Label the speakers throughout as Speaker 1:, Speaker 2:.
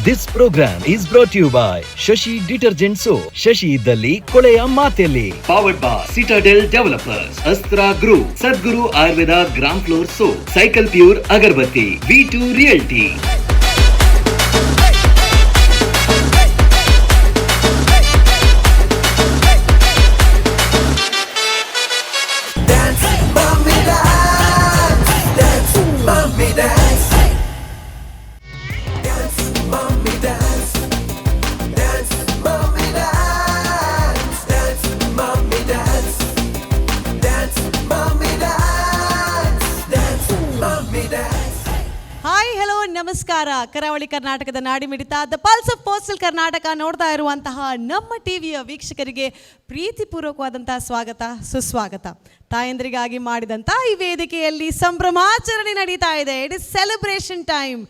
Speaker 1: This program is brought you by Shashi detergent soap. Shashi ಇದ್ದಲ್ಲಿ ಕೊಳೆಯ ಮಾತೆಲ್ಲಿ. Powered by Citadel Developers, Astra Group, Sadguru Ayurveda gram flour soap, Cycle Pure agarbatti, V2 Realty.
Speaker 2: Dance, mommy dance. Dance, mommy dance. Dance, mommy dance. Dance, mommy dance. Dance, mommy dance. Dance, mommy dance. Dance, mommy dance.
Speaker 3: Hi, hello, ನಮಸ್ಕಾರ. ಕರಾವಳಿ ಕರ್ನಾಟಕದ ನಾಡಿ ಮಿಡಿತ, the pulse of coastal Karnataka ನೋಡ್ತಾ ಇರುವಂತಹ ನಮ್ಮ ಟಿವಿಯ ವೀಕ್ಷಕರಿಗೆ ಪ್ರೀತಿಪೂರ್ವಕವಾದಂತಹ ಸ್ವಾಗತ, ಸುಸ್ವಾಗತ. ತಾಯಂದ್ರಿಗಾಗಿ ಮಾಡಿದಂಥ ಈ ವೇದಿಕೆಯಲ್ಲಿ ಸಂಭ್ರಮಾಚರಣೆ ನಡೀತಾ ಇದೆ. It is celebration time.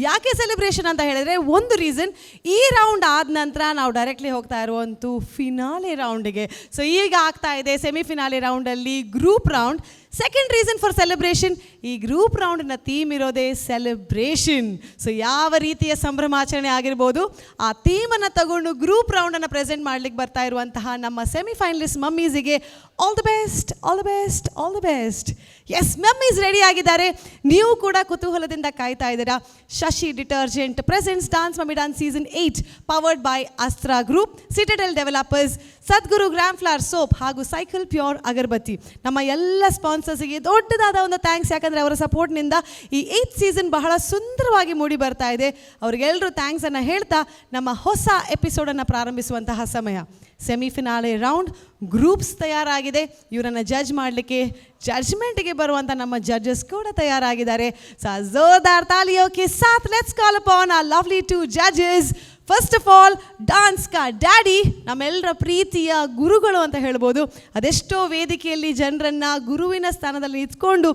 Speaker 3: ಯಾಕೆ ಸೆಲೆಬ್ರೇಷನ್ ಅಂತ ಹೇಳಿದ್ರೆ, ಒಂದು ರೀಸನ್, ಈ ರೌಂಡ್ ಆದ ನಂತರ ನಾವು ಡೈರೆಕ್ಟ್ಲಿ ಹೋಗ್ತಾ ಇರುವಂಥ ಫಿನಾಲೆ ರೌಂಡಿಗೆ. ಸೊ ಈಗ ಆಗ್ತಾ ಇದೆ ಸೆಮಿಫಿನಾಲೆ ರೌಂಡಲ್ಲಿ group round. Second reason for celebration, ಈ ಗ್ರೂಪ್ ರೌಂಡ್ನ ಥೀಮ್ ಇರೋದೇ ಸೆಲೆಬ್ರೇಷನ್. ಸೊ ಯಾವ ರೀತಿಯ ಸಂಭ್ರಮಾಚರಣೆ ಆಗಿರ್ಬೋದು, ಆ ಥೀಮನ್ನು ತಗೊಂಡು ಗ್ರೂಪ್ ರೌಂಡನ್ನು ಪ್ರೆಸೆಂಟ್ ಮಾಡ್ಲಿಕ್ಕೆ ಬರ್ತಾ ಇರುವಂತಹ ನಮ್ಮ ಸೆಮಿಫೈನಲಿಸ್ಟ್ ಮಮ್ಮೀಸಿಗೆ all the best, all the best, all the best. Yes, mummies ready ಆಗಿದ್ದಾರೆ. ನೀವು ಕೂಡ ಕುತೂಹಲದಿಂದ ಕಾಯ್ತಾ ಇದ್ದೀರಾ. Shashi Detergent presents Dance Mummy Dance season 8, powered by Astra Group, Citadel Developers, Sadguru gram flour soap ಹಾಗೂ ಸೈಕಲ್ ಪ್ಯೂರ್ ಅಗರಬತ್ತಿ. ನಮ್ಮ ಎಲ್ಲ ಸ್ಪಾನ್ಸರ್ಸಿಗೆ ದೊಡ್ಡದಾದ ಒಂದು thanks. ಯಾಕಂದರೆ ಅವರ ಸಪೋರ್ಟ್ನಿಂದ ಈ ಏಯ್ತ್ ಸೀಸನ್ ಬಹಳ ಸುಂದರವಾಗಿ ಮೂಡಿ ಬರ್ತಾ ಇದೆ. ಅವ್ರಿಗೆಲ್ಲರೂ ಥ್ಯಾಂಕ್ಸನ್ನು ಹೇಳ್ತಾ ನಮ್ಮ ಹೊಸ ಎಪಿಸೋಡನ್ನು ಪ್ರಾರಂಭಿಸುವಂತಹ ಸಮಯ. ಸೆಮಿಫಿನಾಲೆ ರೌಂಡ್ ಗ್ರೂಪ್ಸ್ ತಯಾರಾಗಿದೆ. ಇವರನ್ನು ಜಡ್ಜ್ ಮಾಡಲಿಕ್ಕೆ ಜಡ್ಜ್ಮೆಂಟ್ಗೆ ಬರುವಂಥ ನಮ್ಮ ಜಡ್ಜಸ್ ಕೂಡ ತಯಾರಾಗಿದ್ದಾರೆ. ಸೊ जोरदार तालियों के साथ let's call upon our lovely two judges. First of all, dance ಕಾ ಡ್ಯಾಡಿ, ನಮ್ಮೆಲ್ಲರ ಪ್ರೀತಿಯ ಗುರುಗಳು ಅಂತ ಹೇಳ್ಬೋದು. ಅದೆಷ್ಟೋ ವೇದಿಕೆಯಲ್ಲಿ ಜನರನ್ನ ಗುರುವಿನ ಸ್ಥಾನದಲ್ಲಿ ನಿಂತ್ಕೊಂಡು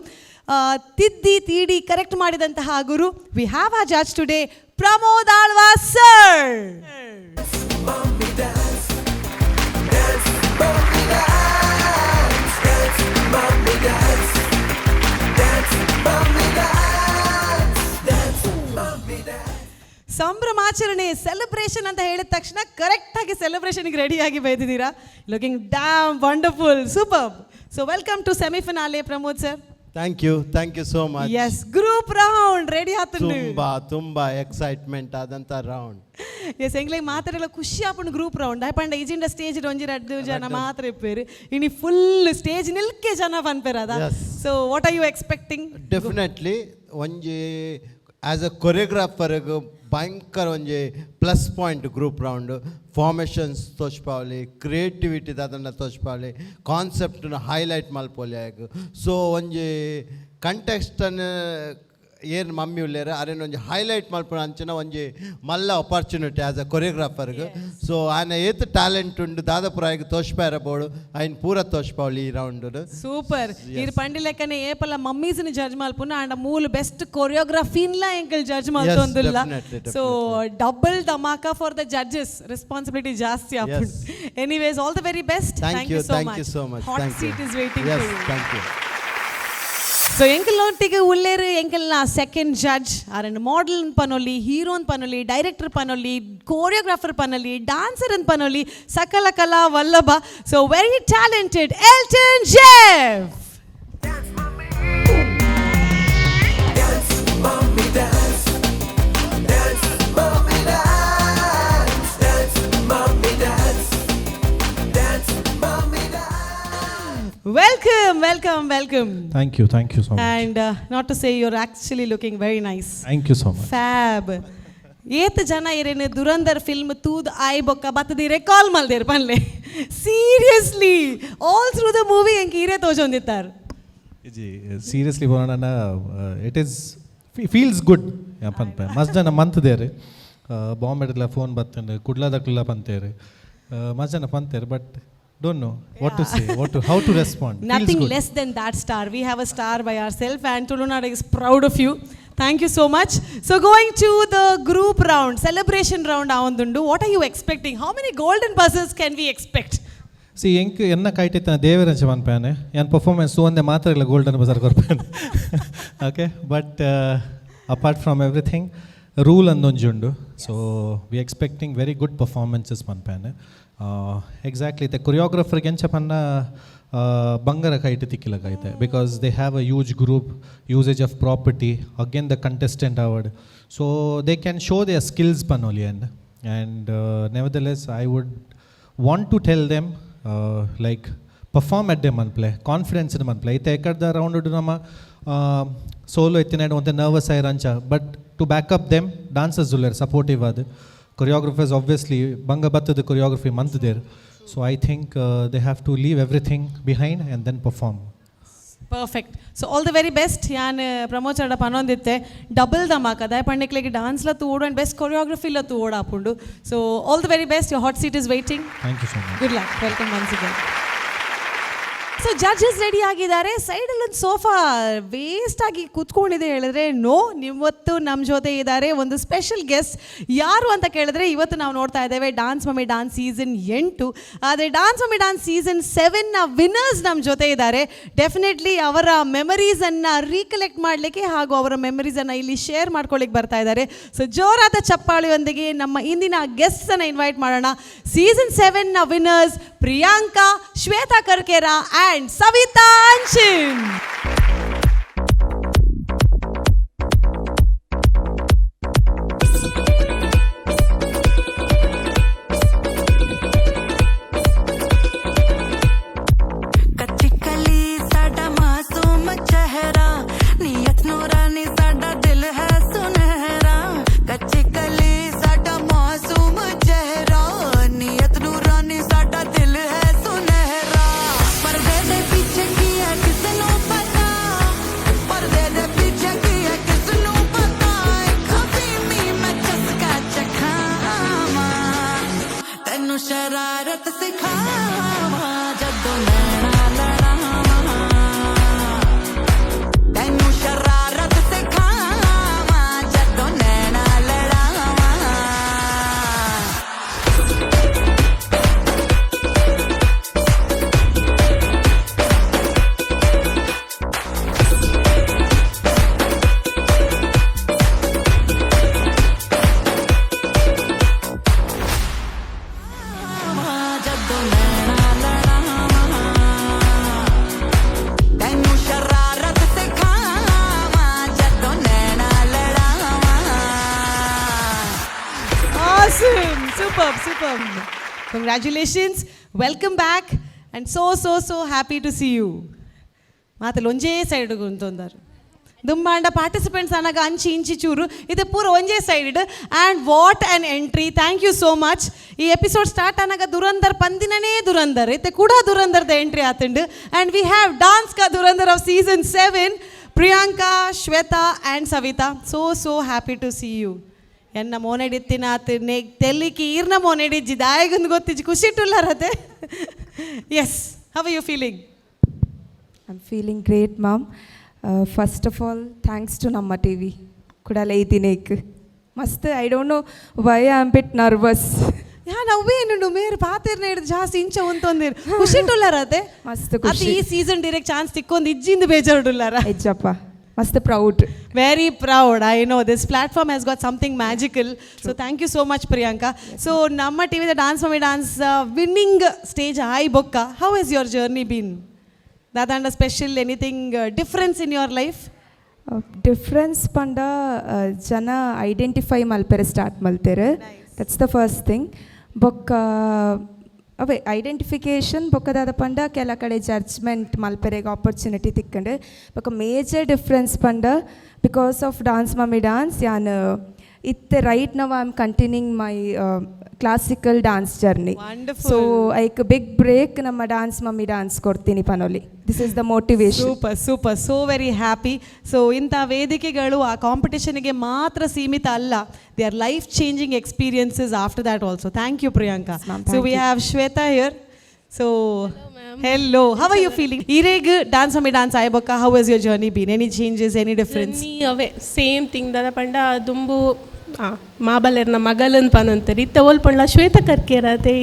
Speaker 3: ತಿದ್ದಿ ತೀಡಿ ಕರೆಕ್ಟ್ ಮಾಡಿದಂತಹ ಗುರು. We have our judge today, Pramod Alva sir.
Speaker 2: Mommy dance. Dance, mommy dance. Dance, mommy dance. Dance, mommy dance. Dance, mommy dance.
Speaker 3: ಸಂಭ್ರಮಾಚರಣೆ, ಸೆಲೆಬ್ರೇಷನ್ ಅಂತ ಹೇಳಿದ ತಕ್ಷಣ ಕರೆಕ್ಟಾಗಿ ಸೆಲೆಬ್ರೇಷನ್ಗೆ ರೆಡಿಯಾಗಿ ಬೈದಿದ್ದೀರಾ. Looking damn wonderful, super. So welcome to semifinale, Pramod sir.
Speaker 4: Thank you, thank you so much.
Speaker 3: S, group round ready ಆತುಂಡು.
Speaker 4: ತುಂಬಾ ತುಂಬಾ excitement ಆದಂತ round.
Speaker 3: S, ಎಂಗ್ಲೆಗ್ ಮಾತಾಡಲ್ಲ ಖುಷಿ ಆಪುಂಡು. ಗ್ರೂಪ್ ರೌಂಡ್ ಪಂಡ ಇಜಿಂಡ ಸ್ಟೇಜ್ ಒಂಜಿ ರಡ್ಡು ಜನ ಮಾತ್ರ ಇಪ್ಪೇರು, ಇನಿ ಫುಲ್ ಸ್ಟೇಜ್ ನಿಲ್ಕೆ ಜನ ಪನ್ಪೇರ್ ಅದ. So what are you expecting?
Speaker 4: Definitely ಒಂಜಿ ಆ್ಯಸ್ ಅ ಕೊರಿಯೋಗ್ರಾಫರ್ಗ್ ಭಯಂಕರ ಒಂಜಿ plus point group round. Formations ತೋಚ್ಪಾವಲಿ, creativity ಅದನ್ನು ತೋಚ್ಪಾವಲಿ, ಕಾನ್ಸೆಪ್ಟ್ನ ಹೈಲೈಟ್ ಮಲ್ಪೊಲಿ ಆಗ. ಸೊ ಒಂಜಿ ಕಂಟೆಸ್ಟೆಂಟ್ ಏನ್ ಮಮ್ಮಿ ಉಲ್ಲೇರು, ಅರೇನ ಒಂಜಿ ಹೈಲೈಟ್ ಮಲ್ಪುನ ಅಂಚಿನ ಒಂಜಿ ಮಲ್ಲ ಅಪಾರ್ಚುನಿಟಿ ಆಸ್ ಅ ಕೊರಿಯೋಗ್ರಾಫರ್ಗ್. ಸೊ ಆಯ್ನ ಏತ್ ಟ್ಯಾಲೆಂಟ್ ಉಂಡು, ದಾದಪುರ ತೋಚ್ಪಾರ ಬೋಡು, ಐನ್ ಪೂರ ತೋಚ್ಪಾವಲಿ ಈ ರೌಂಡ್.
Speaker 3: ಸೂಪರ್. ಈರ್ ಪಂಡಿ ಲೆಕ್ಕನೆ ಏಪಲ ಮಮ್ಮೀಸ್ನ ಜಡ್ಜ್ ಮಲ್ಪುನ ಅಂಡ ಮೂಲು ಬೆಸ್ಟ್ ಕೊರಿಯೋಗ್ರಫಿನ್ಲ ಎಂಕಲ್ ಜಡ್ಜ್ ಮಲ್ತೊಂದುಲ್ಲ. ಸೊ double dhamaka for the judges, responsibility ಜಾಸ್ತಿ ಆಪುಂಡು. Anyways, all the very best.
Speaker 4: Thank you,
Speaker 3: so
Speaker 4: thank you
Speaker 3: much.
Speaker 4: So much.
Speaker 3: Hot
Speaker 4: thank you.
Speaker 3: Seat is waiting.
Speaker 4: Yes, thank you.
Speaker 3: So ಎಂಕಲ್ನೊಟ್ಟಿಗೆ ಉಲ್ಲೇರು ಎಂಕಲ್ನ second judge. ಆರನ್ model ಪನೊಲಿ, ಹೀರೋನ್ ಪನೊಲಿ, director ಪನೊಲಿ, ಕೋರಿಯೋಗ್ರಾಫರ್ ಪನೊಲಿ, ಡಾನ್ಸರ್ ಅಂತ ಪನೊಲಿ, ಸಕಲ ಕಲಾ Vallabh, so very talented Elton Jeff.
Speaker 2: Dance, mommy dance. Dance, mommy dance. Dance, mommy dance. Dance, mommy dance.
Speaker 3: Welcome, welcome, welcome.
Speaker 5: Thank you, thank you so much.
Speaker 3: And not to say, you're actually looking very nice.
Speaker 5: Thank you so much.
Speaker 3: Fab. ಏತ್ ಜನ ಇರೇನು ದುರಂದರ್ film ತೂದ್ ಆಯ್ ಬೊಕ್ಕ ಬತ್ತದಿರೆ ಕಾಲ್ ಮಲ್ದೇರ್ ಪನ್ಲೆ. Seriously, all through the movie ಎಂಕ್ ಈರೇ ತೋಜೊಂದಿತ್ತಾರೆ.
Speaker 5: ಜಿ, seriously ಬೋಲೋಣ, it is feels good ಪನ್ಪೆ. ಮಸ್ತ್ ಜನ ಮಂತ್ದೇರು, ಬಾಂಬೆಡ್ಲ ಫೋನ್ ಬತ್ತಂಡು, ಕುಡ್ಲದಕ್ಲೆಲ್ಲ ಪಂತೇರು, ಮಸ್ತ್ ಜನ ಪಂತೇರು, but don't know what to say, what to how to respond.
Speaker 3: Nothing less than that star. We have a star by ourselves, and Tulunadu is proud of you. Thank you so much. So, going to the group round, celebration round ಆವೊಂದುಂಡು. What are you expecting? How many golden buzzers can we expect?
Speaker 5: C, ಎಂಕ್ ಎನ್ನ ಕೈಟಿತ್ತನ ದೇವರಂಚ ಪನ್ಪೇನೆ, ಯಾನ್ performance ಒಂದೇ ಮಾತ್ರ ಇಲ್ಲ golden buzzer ಕೊರ್ಪೇನೆ. Okay, but apart from everything, Rule ಅಂದೊಂಜಿ ಉಂಡು. So we expecting very good performances ಪನ್ಪೇನೆ. Exactly, ಇತ್ತೆ ಕೊರಿಯೋಗ್ರಫರ್ಗೆ ಎಂಚ ಪನ್ನ ಬಂಗಾರ ಕೈಟ್ ತಿಕ್ಕಿಲಕ ಐತೆ, because they have a huge group, usage of property, again the contestant award, so they can show their skills ಪನ್ನೊಲಿ. And nevertheless, I would want to tell them, like, perform at them ಮನ್ಪ್ಲೆ, confidence ಮನ್ಪ್ಲೆ. ಇತ್ತೆ ಎಕಡ್ದ round ನಮ್ಮ solo ಎತ್ತಿನ ಒಂತೆ nervous ಆಯ್ರ ಅಂಚ, but to back up them dancers ಉಲ್ಲೇರ್ supportive ಅದು. Choreographers obviously ಬಂಗ ಬತ್ತದ choreography ಮಂತ್ದೇರ್. So I think they have to leave everything behind and then perform.
Speaker 3: Perfect. So all the very best. ಯಾನ್ ಪ್ರಮೋದ್ ಚರಡ ಪನೊಂದಿತ್ತೆ ಡಬಲ್ ಧಮಾಕ ದಾಯ ಪಂಡಿಕ್ಲೆಗೆ ಡಾನ್ಸ್ಲ ತೂಡು ಆ್ಯಂಡ್ ಬೆಸ್ಟ್ ಕೊರಿಯೋಗ್ರಫಿಲ ತೂಡು ಆಪುಂಡು. So all the very best. Your hot seat is waiting.
Speaker 5: Thank you so much.
Speaker 3: Good luck. Welcome once again. So judges ready ಆಗಿದ್ದಾರೆ. ಸೈಡಲ್ಲಿ ಒಂದು ಸೋಫಾ ವೇಸ್ಟ್ ಆಗಿ ಕೂತ್ಕೊಂಡಿದೆ ಹೇಳಿದ್ರೆ ನೋ, ಇವತ್ತು ನಮ್ಮ ಜೊತೆ ಇದ್ದಾರೆ ಒಂದು ಸ್ಪೆಷಲ್ ಗೆಸ್ಟ್. ಯಾರು ಅಂತ ಕೇಳಿದ್ರೆ, ಇವತ್ತು ನಾವು ನೋಡ್ತಾ ಇದ್ದೇವೆ dance mummy dance season 8. ಆದರೆ dance mummy dance season 7ನ winners ನಮ್ಮ ಜೊತೆ ಇದ್ದಾರೆ. ಡೆಫಿನೆಟ್ಲಿ ಅವರ ಮೆಮರೀಸನ್ನು ರೀಕಲೆಕ್ಟ್ ಮಾಡಲಿಕ್ಕೆ ಹಾಗೂ ಅವರ ಮೆಮರೀಸನ್ನು ಇಲ್ಲಿ ಶೇರ್ ಮಾಡ್ಕೊಳ್ಳಿಕ್ಕೆ ಬರ್ತಾ ಇದ್ದಾರೆ. ಸೊ ಜೋರಾದ ಚಪ್ಪಾಳೆಯೊಂದಿಗೆ ನಮ್ಮ ಇಂದಿನ ಗೆಸ್ಟನ್ನು ಇನ್ವೈಟ್ ಮಾಡೋಣ. ಸೀಸನ್ 7ನ ವಿನ್ನರ್ಸ್ ಪ್ರಿಯಾಂಕಾ, ಶ್ವೇತಾ ಕರ್ಕೇರಾ ಆ್ಯಂಡ್ ಸವಿತಾ ಅಂಚಿನ್.
Speaker 6: ਕੱਚੀ ਕਲੀ ਸਾਡਾ ਮਾਸੂਮ ਚਿਹਰਾ, ਨੀਅਤ ਨੂਰਾਨੀ, ਸਾਡਾ ਦਿਲ ਹੈ ਸੁਨਹਿਰਾ। ਕੱਚੀ ਕਲੀ ਸਾਡਾ ਮਾਸੂਮ ਚਿਹਰਾ, ਨੀਅਤ ਨੂਰਾਨੀ, ਸਾਡਾ ਦਿਲ ਹੈ ਸੁਨਹਿਰਾ। ਪਰਦੇ ਦੇ ਪਿੱਛੇ ਕੀ ਹੈ ਕਿਸ ਨੂੰ ਪਤਾ, ਪਰਦੇ ਦੇ ਪਿੱਛੇ ਕੀ ਹੈ ਕਿਸ ਨੂੰ ਪਤਾ। ਇੱਕ ਅਫੀਮੀ ਮੈਂ ਚਸਕਾ ਚਖਾਵਾਂ, ਤੈਨੂੰ ਸ਼ਰਾਰਤ ਸਿਖਾਵਾਂ, ਜਦੋਂ ਨੈਣਾ ਲੜਾਵਾਂ। ਤੈਨੂੰ ਸ਼ਰਾਰਤ ਸਿਖਾਵਾਂ, ਜਦੋਂ ਨੈਣਾ ਲੜਾਵਾਂ। ਜਦੋਂ ਨੈਣਾ ਲੜਾਵਾਂ, ਤੈਨੂੰ ਸ਼ਰਾਰਤ ਸਿਖਾਵਾਂ, ਜਦੋਂ ਨੈਣਾ ਲੜਾਵਾਂ।
Speaker 3: Awesome. Superb, superb. Congratulations. Welcome back. And so, so, so happy to see you. ಮಾತಲ್ಲಿ ಒಂಜೇ ಸೈಡ್ ಗುಂತೊಂದರು ದುಂಬಾಂಡ ಪಾರ್ಟಿಸಿಪೆಂಟ್ಸ್ ಅನಗ ಅಂಚಿ ಇಂಚಿ ಚೂರು ಇದು ಪೂರ ಒಂಜೇ side. And what an entry! Thank you so much. ಈ ಎಪಿಸೋಡ್ ಸ್ಟಾರ್ಟ್ ಅನಗ ದುರಂದರ್ ಪಂದಿನನೇ ದುರಂದರ್ ಇತ್ತೆ ಕೂಡ ದುರಂದರ್ದ entry ಆತುಂಡು. And we have dance ಕಾ ದುರಂದರ್ of season 7, Priyanka, Shweta and Savita. So, so happy to see you. ಎನ್ನ ಮೋನೆಡಿತ್ತಿನಾತ್ ನೆ ತೆಲ್ಲಿಕಿ ಈರ್ನ ಮೋನೆಡಿಜ್ಜಿ ದಾಯಗೊಂದು ಗೊತ್ತಿಜ್ಜಿ ಖುಷಿಟುಲ್ಲಾರತೆ. Yes, how you feeling?
Speaker 7: I'm feeling great, ma'am. First of all, thanks to Namma TV. ಕುಡಲ ಇದಿನೇಕ್ ಮಸ್ತ್. I don't know why I am bit nervous.
Speaker 3: ಯಾ ನವ್ವೇನು ಮೇರ್ ಪಾತೆರ್ನ ಹಿಡ್ದು ಜಾಸ್ತಿ ಇಂಚ ಉಂತೊಂದಿರು ಖುಷಿಟುಲ್ಲಾರತೆ.
Speaker 7: ಮಸ್ತ್
Speaker 3: ಅದು
Speaker 7: ಖುಷಿ.
Speaker 3: ಈ ಸೀಸನ್ ಡೈರೆಕ್ಟ್ ಚಾನ್ಸ್ ತಿಕ್ಕೊಂದು ಇಜ್ಜಿಂದ ಬೇಜಾರುಡುಲ್ಲಾರ?
Speaker 7: ಹೆಜ್ಜಪ್ಪ, ಮಸ್ತ್ proud.
Speaker 3: Very proud. I know this platform has got something magical. So thank you so much, Priyanka. So ನಮ್ಮ ಟಿವಿದ dance mummy dance winning stage ಆಯ್ ಬೊಕ್ಕ, how is your journey been? ದಾದಾಂಡ special, anything difference in your life?
Speaker 7: Difference ಪಂಡ ಜನ identify ಮಲ್ಪೆರೆ start ಮಲ್ತೆರ್. That's the first thing. ಬೊಕ್ಕ ಅವೇ identification ಬೊಕ್ಕ ದಾದ ಪಂಡ ಕೆಲ ಕಡೆ ಜಡ್ಜ್ಮೆಂಟ್ ಮಲ್ಪೆರೆಗ್ ಆಪರ್ಚುನಿಟಿ ತಿಕ್ಕಂಡು. ಬೊಕ್ಕ ಮೇಜರ್ ಡಿಫ್ರೆನ್ಸ್ ಪಂಡ because of dance mummy dance ಯಾನ್ ಇತ್ತೆ right now I am continuing my classical dance journey.
Speaker 3: Wonderful.
Speaker 7: So ಐಕ್ big break ನಮ್ಮ dance mummy dance ಕೊಡ್ತೀನಿ ಪನೊಲಿ. This is the motivation.
Speaker 3: Super, super. So very happy. So ಇಂಥ ವೇದಿಕೆಗಳು ಆ ಕಾಂಪಿಟೇಷನ್ಗೆ ಮಾತ್ರ ಸೀಮಿತ ಅಲ್ಲ, they are life changing experiences after that also. Thank you, Priyanka.
Speaker 7: Ma'am,
Speaker 3: so
Speaker 7: thank
Speaker 3: we
Speaker 7: you.
Speaker 3: Have Shweta here. So hello, how are you feeling? ಈರೇಗ್ dance mummy dance ಆಯ್ಬೊಕ್ಕ, how is your journey been? Any changes, any difference?
Speaker 8: Journey ಅವೇ same thing ದಾದ ಪಂಡ ದುಂಬು ಮಾಬಲೆರ್ನ ಮಗಲನ್ ಪನಂತರಿ ಇತ್ತೆ ಓಲ್ ಪಂಡ್ಲ ಶ್ವೇತ ಕರ್ಕೇರತೆ.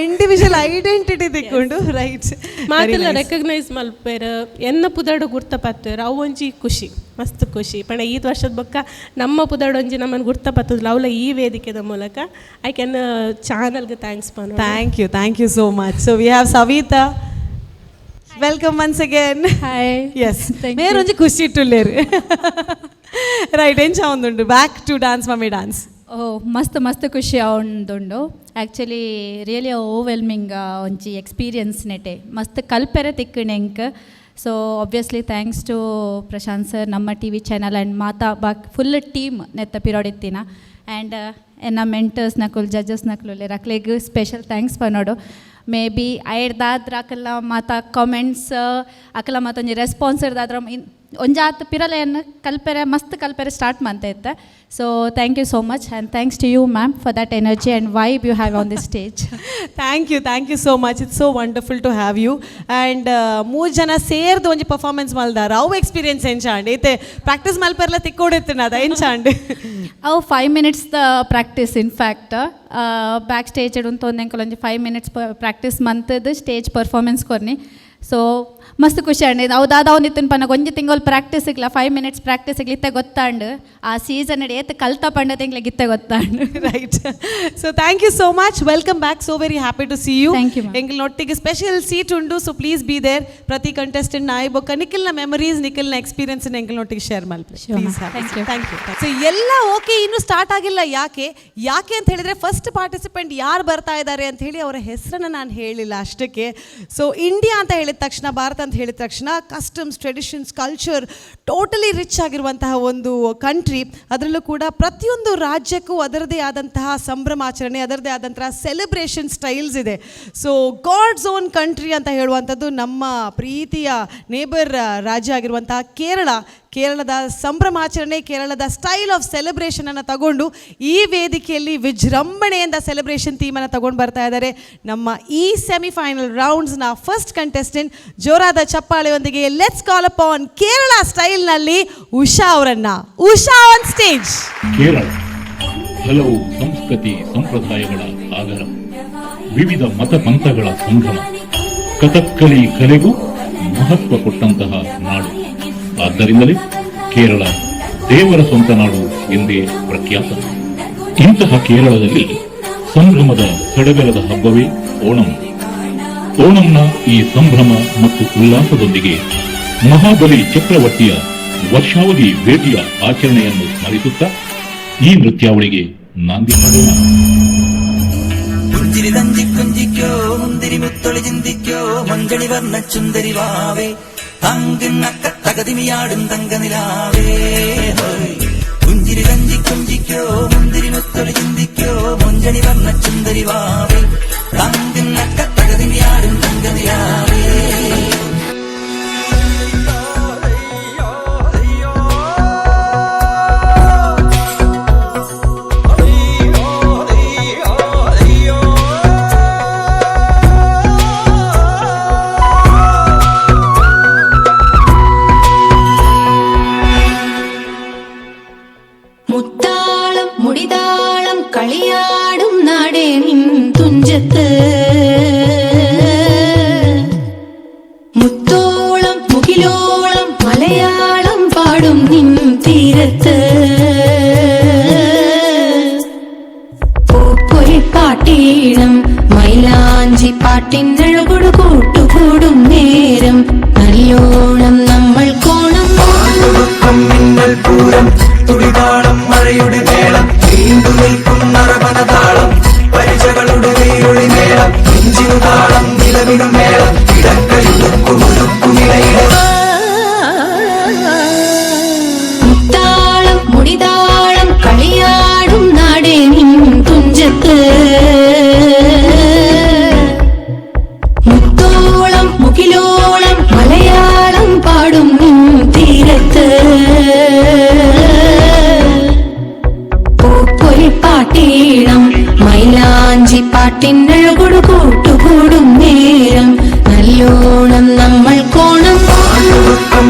Speaker 3: Individual identity ತಿಕ್ಕೊಂಡು, ರೈಟ್.
Speaker 8: ಮಾತೆಲ್ಲ ರೆಕಗ್ನೈಸ್ ಮಲ್ಪೆರ್, ಎನ್ನ ಪುದರ್ಡ್ ಗುರ್ತ ಪತ್ತೇರ್, ಅವು ಒಂಜಿ ಖುಷಿ. ಮಸ್ತ್ ಖುಷಿ ಪಂಡ ಈ ವರ್ಷದ ಬೊಕ್ಕ ನಮ್ಮ ಪುದಡೊಂಜಿ ನಮ್ಮನ್ನು ಗುರ್ತ ಪತ್ತುದಿಲ್ಲ ಅವಲ ಈ ವೇದಿಕೆದ ಮೂಲಕ I can ಚಾನಲ್ಗೆ thanks ಪನ್ನೊಡು.
Speaker 3: Thank you, thank you so much. So we have Savita. Welcome once again.
Speaker 9: Hi.
Speaker 3: Yes.
Speaker 9: Thank you.
Speaker 3: ಮೇರೊಂಜಿ ಖುಷಿ ಇಟ್ಟುಲ್ಲೇರು. ರೈಟ್, ಎಂಚ ಒಂದುಂಡು back to Dance Mummy Dance?
Speaker 9: ಓ, ಮಸ್ತ್ ಮಸ್ತ್ ಖುಷಿ ಆವೊಂದುಂಡು. ಆ್ಯಕ್ಚುಲಿ ರಿಯಲಿ ಓವರ್ವೆಲ್ಮಿಂಗ್ ಒಂಜಿ ಎಕ್ಸ್ಪೀರಿಯನ್ಸ್ ನೆಟೆ ಮಸ್ತ್ ಕಲ್ಪೆರೆ ತಿಕ್ಕುಂಡು ಎಂಕ್. So obviously thanks to Prashant sir, ನಮ್ಮ ಟಿವಿ ಚಾನಲ್ ಆ್ಯಂಡ್ ಮಾತಾ ಬಾಕ್ ಫುಲ್ ಟೀಮ್ ನೆತ್ತ ಪಿರೋಡಿತ್ತಿನ ಆ್ಯಂಡ್ ಎನ್ನ ಮೆಂಟರ್ಸ್ ನಕುಲ್, ಜಡ್ಜಸ್ ನಕುಲು ಉಲ್ಲೆರ್, ಅಕ್ಲೆಗ್ ಸ್ಪೆಷಲ್ thanks ಪನೊಡು. ಮೇ ಬಿ ಐಡ್ದಾದ್ರ ಅಕಲ್ನ ಮಾತ ಕಾಮೆಂಟ್ಸ್, ಅಕಲ ಮಾತ ಒಂಜಿ ರೆಸ್ಪಾನ್ಸ್ ಇರ್ದಾದ್ರ ಒಂಜಾತ್ ಪಿರಲೆಯನ್ನು ಕಲ್ಪೆರೆ ಮಸ್ತ್ ಕಲ್ಪೆರೆ ಸ್ಟಾರ್ಟ್ ಮಂತ ಇತ್ತೆ. So thank you so much and thanks to you, ma'am, for that energy and vibe you have on the stage.
Speaker 3: Thank you, thank you so much. It's so wonderful to have you. And ಮೂರು ಜನ ಸೇರ್ದು ಒಂಜಿ performance ಮಲ್ದಾರ, ಅವು experience ಎಂಚಾಂಡ್? ಐತೆ practice ಮಲ್ಪೆರ್ಲ ತಿಕ್ಕೋಡಿತ್ತಿನ ಅದ ಎಂಚಾಂಡ್?
Speaker 9: ಅವು 5 minutes the practice. In fact, back stage ಉಂತೊಂದು ಎಂಕುಲು ಒಂಜಿ 5 minutes practice ಮಂತದ್ದು stage performance ಕೊರ್ನಿ. ಸೊ ಮಸ್ತ್ ಖುಷಿ ಆಂಡ್. ಅವು ದಾದ ಇತ್ತಿನ ಪನ್ನಗ ಒಂಜಿ ತಿಂಗಳು ಪ್ರಾಕ್ಟೀಸ್ ಇಗ್ಲ, 5 ಮಿನಿಟ್ಸ್ ಪ್ರಾಕ್ಟೀಸ್ ಇಗ್ಲ ಇತ್ತೆ ಗೊತ್ತಾಂಡ್. ಆ ಸೀಸನ್ ಏತ್ ಕಲ್ತ ಪಂಡದ ಎಂಕ್ಲೆಗ್ ಇತ್ತೆ ಗೊತ್ತಾಂಡ್.
Speaker 3: Right, so thank you so much. Welcome back. So very happy to see you.
Speaker 9: Thank you, ma'am.
Speaker 3: ಎಂಕಲ್ನೊಟ್ಟಿಗೆ special seat ಉಂಡು, ಸೊ ಪ್ಲೀಸ್ ಬಿ there. ಪ್ರತಿ ಕಂಟೆಸ್ಟೆಂಟ್ ನಾಯಿ ಬೊಕ್ಕ ನಿಖಿಲ್ನ ಮೆಮರೀಸ್, ನಿಖಿಲ್ನ ಎಕ್ಸ್ಪೀರಿಯನ್ಸ್ ಎಂಕಲ್ನೊಟ್ಟಿಗೆ ಶೇರ್ ಮಲ್ಪಿ.
Speaker 9: Sure, ma'am. Thank you.
Speaker 3: Thank you. So ಎಲ್ಲ okay, ಇನ್ನೂ ಸ್ಟಾರ್ಟ್ ಆಗಿಲ್ಲ. ಯಾಕೆ ಯಾಕೆ ಅಂತ ಹೇಳಿದ್ರೆ, ಫಸ್ಟ್ ಪಾರ್ಟಿಸಿಪೆಂಟ್ ಯಾರು ಬರ್ತಾ ಇದ್ದಾರೆ ಅಂತ ಹೇಳಿ ಅವರ ಹೆಸರನ್ನು ನಾನು ಹೇಳಿಲ್ಲ ಅಷ್ಟಕ್ಕೆ. ಸೊ ಇಂಡಿಯಾ ಅಂತ ಹೇಳಿದ ತಕ್ಷಣ, ಭಾರತ ಅಂತ ಹೇಳಿದ ತಕ್ಷಣ, customs, traditions, culture totally rich ಆಗಿರುವಂತಹ ಒಂದು ಕಂಟ್ರಿ. ಅದರಲ್ಲೂ ಕೂಡ ಪ್ರತಿಯೊಂದು ರಾಜ್ಯಕ್ಕೂ ಅದರದೇ ಆದಂತಹ ಸಂಭ್ರಮಾಚರಣೆ, ಅದರದೇ ಆದಂತಹ ಸೆಲೆಬ್ರೇಷನ್ ಸ್ಟೈಲ್ಸ್ ಇದೆ. ಸೊ ಗಾಡ್ಸ್ ಓನ್ ಕಂಟ್ರಿ ಅಂತ ಹೇಳುವಂಥದ್ದು ನಮ್ಮ ಪ್ರೀತಿಯ ನೇಬರ್ ರಾಜ್ಯ ಆಗಿರುವಂತಹ ಕೇರಳ. ಕೇರಳದ ಸಂಭ್ರಮಾಚರಣೆ, ಕೇರಳದ ಸ್ಟೈಲ್ ಆಫ್ ಸೆಲೆಬ್ರೇಷನನ್ನು ತಗೊಂಡು ಈ ವೇದಿಕೆಯಲ್ಲಿ ವಿಜೃಂಭಣೆಯಿಂದ ಸೆಲೆಬ್ರೇಷನ್ ಥೀಮನ್ನು ತಗೊಂಡು ಬರ್ತಾ ಇದ್ದಾರೆ ನಮ್ಮ ಈ ಸೆಮಿಫೈನಲ್ ರೌಂಡ್ಸ್ನ ಫಸ್ಟ್ ಕಂಟೆಸ್ಟೆಂಟ್. ಜೋರಾದ ಚಪ್ಪಾಳೆಯೊಂದಿಗೆ let's call upon Kerala ಸ್ಟೈಲ್ನಲ್ಲಿ Usha ಅವರನ್ನ. ಉಷಾ ಆನ್ ಸ್ಟೇಜ್.
Speaker 10: ಕೇರಳ ಹಲವು ಸಂಸ್ಕೃತಿ ಸಂಪ್ರದಾಯಗಳ ಆಗರ, ವಿವಿಧ ಮತ ಪಂಥಗಳ ಸಂಭ್ರಮ, ಕಥಕ್ಕಲಿ ಕಲೆಗೂ ಮಹತ್ವ ಕೊಟ್ಟಂತಹ ನಾಡು. ಆದ್ದರಿಂದಲೇ ಕೇರಳ ದೇವರ ಸ್ವಂತ ನಾಡು ಎಂದೇ ಪ್ರಖ್ಯಾತ. ಇಂತಹ ಕೇರಳದಲ್ಲಿ ಸಂಭ್ರಮದ ಸಡಗರದ ಹಬ್ಬವೇ ಓಣಂ. ಓಣಂನ ಈ ಸಂಭ್ರಮ ಮತ್ತು ಉಲ್ಲಾಸದೊಂದಿಗೆ ಮಹಾಬಲಿ ಚಕ್ರವರ್ತಿಯ ವರ್ಷಾವಧಿ ಭೇಟಿಯ ಆಚರಣೆಯನ್ನು ಸ್ಮರಿಸುತ್ತಾ ಈ ನೃತ್ಯಾವಳಿಗೆ ನಾಂದಿ ಹಾಡೋಣ.
Speaker 2: പുഞ്ചിരി തഞ്ചി കുഞ്ചിക്കോ, മുന്തിരി മുത്തൊളി ചിന്തിക്കോ, മഞ്ചളി വർണ്ണ ചുന്ദരി വാവേ, തങ്കിണ്ണക്ക തകതിമിയാടും തങ്ക നിലാവേ. ഹോയ്. പുഞ്ചിരി തഞ്ചി കുഞ്ചിക്കോ, മുന്തിരി മുത്തൊളി ചിന്തിക്കോ, മൊഞ്ചണി വർണ്ണ ചുന്ദരി വാവേ, തങ്കിണ്ണക്ക തകതിമിയാടും തങ്ക നിലാവേ.
Speaker 11: മുത്താളം മുടിതാളം കളിയാടും നാടേ നിൻ തുഞ്ചത്ത് മുത്തോളം മുകിലോളം മലയാളം പാടും നിൻ തീരത്ത്. പൂപ്പൊലിപ്പാട്ടീണം മൈലാഞ്ചി പാട്ടിനഴകൊടു കൂട്ടുകൂടും നേരം നല്ലോണം നമ്മൾ കോണം.
Speaker 2: മിന്നൽ പൂരം തുടിതാളം മഴയുടെ മേളം നീണ്ടു നിൽക്കും നറവനതാളം പരിചകളുടെ നീരൊളി മേളം നെഞ്ചിനു താളം നിലവിനു മേളം ഇടക്കയുടുക്കുമുടുക്കുമിടയിട.
Speaker 11: മുത്താളം മുടിതാളം കളിയാടും നാടേ നിൻ തുഞ്ചത്ത് മുത്തോളം മുകിലോളം മലയാളം പാടും നിൻ തീരത്ത്. പൂപ്പൊലിപ്പാട്ടീണം മൈലാഞ്ചി പാട്ടിനഴകൊടു കൂട്ടുകൂടും നേരം നല്ലോണം നമ്മൾ കോണം.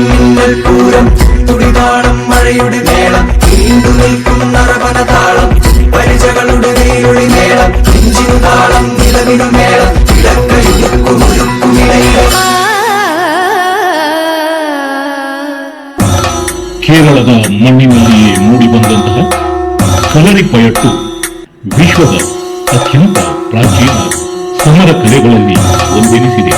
Speaker 2: മിന്നൽ പൂരം തുടിതാളം മഴയുടെ മേളം നീണ്ടു നിൽക്കും നറവനതാളം പരിചകളുടെ നീരൊളി മേളം നെഞ്ചിനു താളം നിലവിനു മേളം ഇടക്കയുടുക്കുമുടുക്കുമിടയിട.
Speaker 10: ಕೇರಳ ಮಣ್ಣಿನಲ್ಲಿಯೇ ಮೂಡಿಬಂದಂತಹ ಕಲರಿಪಯಟ್ಟು ವಿಶ್ವದ ಅತ್ಯಂತ ಪ್ರಾಚೀನ ಸಮರ ಕಲೆಗಳಲ್ಲಿ ಒಂದೆನಿಸಿದೆ.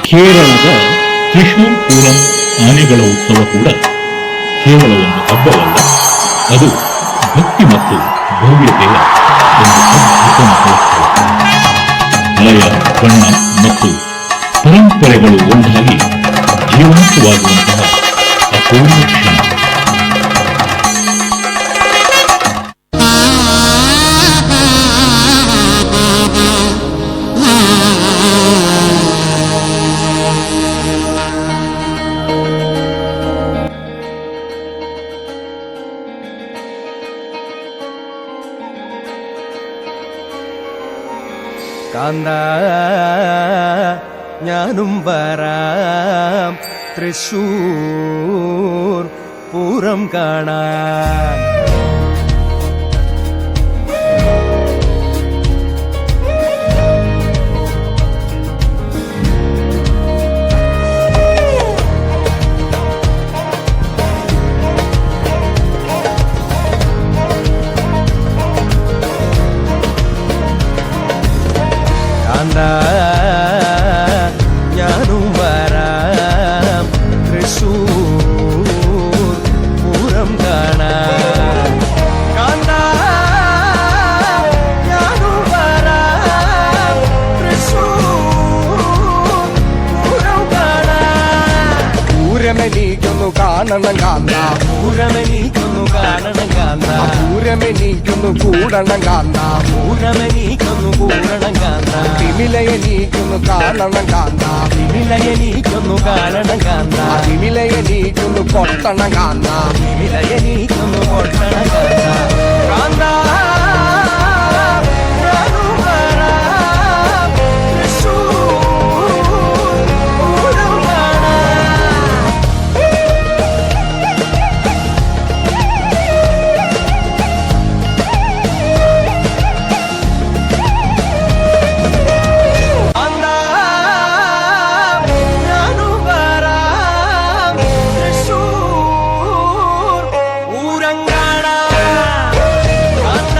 Speaker 10: ಕೇರಳದ ತ್ರಿಶೂರ್ ಪೂರಂ ಆನೆಗಳ ಉತ್ಸವ ಕೂಡ ಕೇವಲ ಒಂದು ಹಬ್ಬವಲ್ಲ, ಅದು ಭಕ್ತಿ ಮತ್ತು ಭವ್ಯತೆಯ ಒಂದು ಅದ್ಭುತ ಮಹೋತ್ಸವ. ಲಯ, ಬಣ್ಣ ಮತ್ತು ಪರಂಪರೆಗಳು ಒಂದಾಗಿ ಜೀವಂತವಾಗುವಂತಹ ಅಪೂರ್ವ ಕ್ಷಣ.
Speaker 12: കാന്ത ഞാനും വരാം തൃശ്ശൂർ പൂരം കാണാൻ. ഞാനും വരാം തൃശ്ശൂർ പൂരം കാണാൻ. കാന്ത ഞാനും വരാം തൃശ്ശൂർ പൂരം കാണാൻ.
Speaker 13: പൂരമെനിക്കൊന്നു കാണണം കാന്ത,
Speaker 12: പൂരമെനിക്കൊന്നു കാണണം കാന്ത,
Speaker 13: പൂരമെനിക്കൊന്നു കൂടണം കാന്ത,
Speaker 12: പൂരമെനിക്കൊന്നു കൂടണം കാന്ത,
Speaker 13: തിമിലയെനിക്കൊന്നു കാണണം കാന്ത,
Speaker 12: തിമിലയെനിക്കൊന്നു കാണണം കാന്ത,
Speaker 13: തിമിലയെനിക്കൊന്നു കൊട്ടണം കാന്ത,
Speaker 12: തിമിലയെനിക്കൊന്നു കൊട്ടണം കാന്ത. കാന്ത ഞാനും വരാം തൃശ്ശൂർ പൂരം കാണാൻ. കാന്ത ഞാനും വരാം തൃശ്ശൂർ പൂരം കാണാൻ. കാന്ത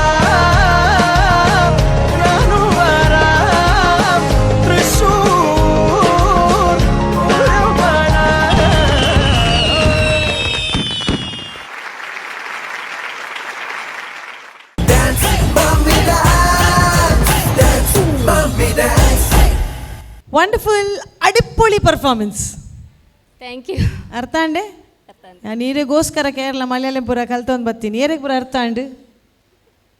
Speaker 12: ഞാനും വരാം തൃശ്ശൂർ പൂരം കാണാൻ.
Speaker 3: ವಂಡರ್ಫುಲ್, ಅಡಿಪೊಳಿ performance.
Speaker 14: Thank you.
Speaker 3: ಅರ್ಥ ಅಂಡೆ? ನಾನು ನೀರಿಗೋಸ್ಕರ ಕೇರಳ ಮಲಯಾಳಂ ಪೂರ ಕಲ್ತೊಂದು ಬರ್ತೀನಿ, ಏರಿಗೆ ಪೂರ ಅರ್ಥ and.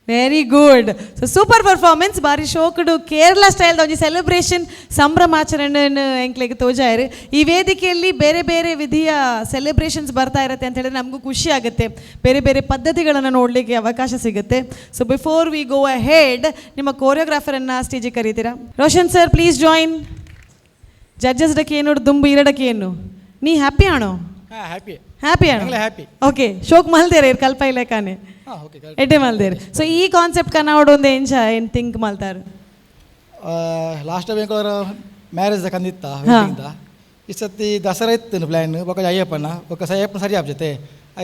Speaker 3: Very good. So super performance, ಬಾರಿ ಶೋಕುಡು ಕೇರಳ ಸ್ಟೈಲ್ದ ಒಂಜಿ ಸೆಲೆಬ್ರೇಷನ್ ಸಂಭ್ರಮಾಚರಣೆ ಎಂಕ್ಲೆಗ್ ತೋಜಾಯರು. ಈ ವೇದಿಕೆಯಲ್ಲಿ ಬೇರೆ ಬೇರೆ ವಿಧಿಯ ಸೆಲೆಬ್ರೇಷನ್ಸ್ ಬರ್ತಾ ಇರುತ್ತೆ ಅಂತ ಹೇಳಿದ್ರೆ ನಮಗೂ ಖುಷಿ ಆಗುತ್ತೆ, ಬೇರೆ ಬೇರೆ ಪದ್ಧತಿಗಳನ್ನು ನೋಡಲಿಕ್ಕೆ ಅವಕಾಶ ಸಿಗುತ್ತೆ. So before we go ahead, ನಿಮ್ಮ ಕೋರಿಯೋಗ್ರಾಫರನ್ನು ಸ್ಟೇಜಿಗೆ ಕರೀತೀರಾ? Roshan sir, please join. Judges ಡಕ್ಕೆ ಏನು ದುಂಬು ಇರಡಕ್ಕೆ ಏನು ನೀ ಹ್ಯಾಪಿ ಆಣೋ?
Speaker 15: ಹ್ಯಾಪಿ.
Speaker 3: ಹ್ಯಾಪಿ ಆಣೋ?
Speaker 15: ಹ್ಯಾಪಿ.
Speaker 3: ಓಕೆ, ಶೋಕ್ ಮಲ್ದೇರೆ ಕಲ್ಪ ಇಲ್ಲಕಾನೆ ಎಡ್ಡೆ ಮಲ್ದೇರು. ಸೊ ಈ ಕಾನ್ಸೆಪ್ಟ್ ಕನ್ನಡ ಒಂದು ಎಂಚ ಏನು ಥಿಂಕ್ ಮಲ್ತಾರು?
Speaker 15: ಲಾಸ್ಟ್ ಟೈಮ್ ಎಂಕಲರ ಮ್ಯಾರೇಜ್ ಕಂದಿತ್ತ ವೆಡ್ಡಿಂಗ್ದ. ಈ ಸತಿ ದಸರಾ ಇತ್ತು ಪ್ಲ್ಯಾನ್, ಬೊಕ ಅಯ್ಯಪ್ಪನ ಬೊಕ ಅಯ್ಯಪ್ಪನ ಸರಿ ಆಪ್ ಜೊತೆ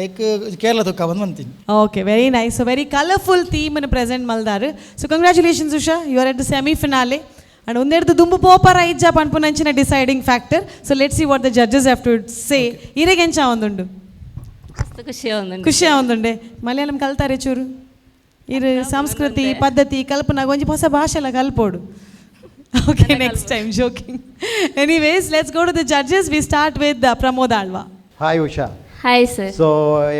Speaker 15: ಐಕ್ ಕೇರಳ ತುಕ್ಕ ಬಂದು ಬಂತೀನಿ.
Speaker 3: Okay, very nice. So very colourful ಥೀಮನ್ನು present ಮಲ್ದಾರು. So congratulations Usha, you are at the semi finale. And ಒಂದೆರಡು ದುಂಬು ಪೋಪರ ಇಜ್ಜ ಪನ್ಪುನಂಚಿನ deciding factor. So let see what the judges have to say. ಇರೆಗೆಂಚ ಒಂದುಂಡು?
Speaker 14: ಮಸ್ತ್ ಖುಷಿ ಆವೊಂದುಂಡು.
Speaker 3: ಖುಷಿ ಆವೊಂದುಂಡೆ. ಮಲಯಾಳಂ ಕಲ್ತಾರೆ ಚೂರು, ಇರು ಸಂಸ್ಕೃತಿ ಪದ್ಧತಿ ಕಲ್ಪನಾಗ ಒಂಜಿ ಹೊಸ ಭಾಷೆಲ ಕಲ್ಪೋಡು. Okay, next time, joking. Anyways, let's go to the judges. We start with Pramod Alva.
Speaker 4: Hi Usha.
Speaker 14: Hi sir.
Speaker 4: So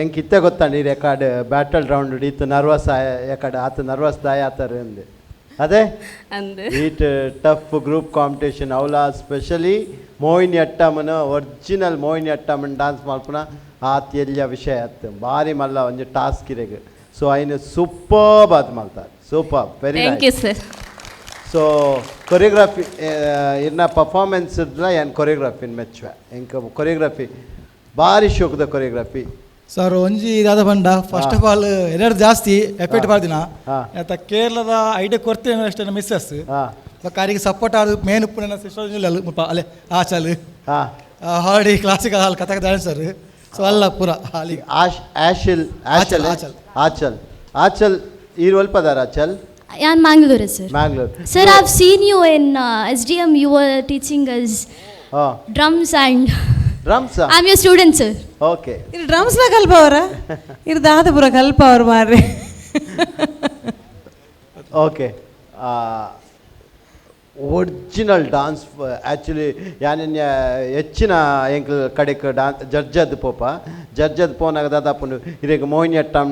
Speaker 4: ಎಂಕ್ ಇತ್ತೆ ಗೊತ್ತಾಂಡ್ ಈ ರೆಕಾರ್ಡ್ ಬ್ಯಾಟಲ್ ರೌಂಡ್ ಇತ್ತು ನರ್ವಸ್ ಯಾಕಡೆ ಆತ ನರ್ವಸ್ ದಾಯ ಆತಾರೆ ಅಂದೆ ಅದೇ
Speaker 14: ಅಂದ್.
Speaker 4: ಈಟ್ ಟಫ್ ಗ್ರೂಪ್ ಕಾಂಪಿಟೇಷನ್ ಅವಲ ಸ್ಪೆಷಲಿ ಮೋಹಿನಿ ಅಟ್ಟಮನ ಒರಿಜಿನಲ್ ಮೋಹಿನಿ ಅಟ್ಟಮನ್ ಡಾನ್ಸ್ ಮಲ್ಪುನ ಆತ್ ಎಲ್ಲಿಯ ವಿಷಯ ಆತ್ ಭಾರಿ ಮಲ್ಲ ಒಂಜಿ ಟಾಸ್ಕ್ ಇರೆಗ್. ಸೊ ಐನು ಸೂಪರ್ಬ್ ಆತ್ ಮಲ್ತಾರೆ, super, very
Speaker 14: thank you sir.
Speaker 4: So choreography ಇರ್ನ ಪರ್ಫಾರ್ಮೆನ್ಸ್ ಇದ್ಲ ಏನ್ ಕೊರಿಯೋಗ್ರಫಿನ ಮೆಚ್ಚುವೆ ಎಂಕ ಕೊರಿಯೋಗ್ರಫಿ ಭಾರಿ ಶೋಕದ ಕೊರಿಯೋಗ್ರಫಿ.
Speaker 15: ಸರ್ ಒಂಜಿ ಇದಾದ ಬಂಡ ಫಸ್ಟ್ ಆಫ್ ಆಲ್ ಎರಡು ಜಾಸ್ತಿ ಎಫೆಕ್ಟ್ ಪಾಡ್ದಿನ ಆತ ಕೇರಳದ ಐಡಿಯಾ ಕೊಡ್ತೇನೆ ಅಷ್ಟೇ ಮಿಸ್ಸಸ್ ಕಾರಿಗೆ ಸಪೋರ್ಟ್ ಆದ ಮೇನ್ ಉಪ್ಪು ನನ್ನ ಸಿಸ್ಟರ್ ಮುಲ್ಪ ಅಲ್ಲೇ ಆಚಲ್ ಹಾಡಿ ಕ್ಲಾಸಿಕಲ್ ಹಾಲ್ ಕಥಕ್ ಡ್ಯಾನ್ಸರ್. ಸೊ ಅಲ್ಲ ಪೂರ ಹಾಲಿ
Speaker 4: ಆಶಿಲ್ ಆಚಲ್
Speaker 15: ಆಚಲ್.
Speaker 4: ಆಚಲ್ ಆಚಲ್ ಈರ್ ಒಲ್ಪದಾರ ಆಚಲ್?
Speaker 16: Yeah, in Mangalore, sir.
Speaker 4: Mangalore.
Speaker 16: Sir, I've seen you in SDM. You were teaching us drums and
Speaker 4: drums.
Speaker 16: I'm your student, sir.
Speaker 4: Okay.
Speaker 3: ಇದು ಡ್ರಮ್ಸ್ನ ಕಲ್ಪ ಅವರ ಇದು ದಾದಪುರ ಕಲ್ಪ ಅವರು ಮಾರ್ರೆ.
Speaker 4: ಓಕೆ, ಒರಿಜಿನಲ್ ಡಾನ್ಸ್ ಆ್ಯಕ್ಚುಲಿ ಯಾನಿನ್ಯ ಹೆಚ್ಚಿನ ಎಂಕ್ಲ್ ಕಡೆಕ್ ಡಾನ್ಸ್ ಜಡ್ಜದ್ ಪೋಪ ಜಡ್ಜದ್ ಪೋನಾಗ ದಾದಾಪುಂಡು ಇರೆಗ್ ಮೋಹಿನಿಯಟ್ಟಂ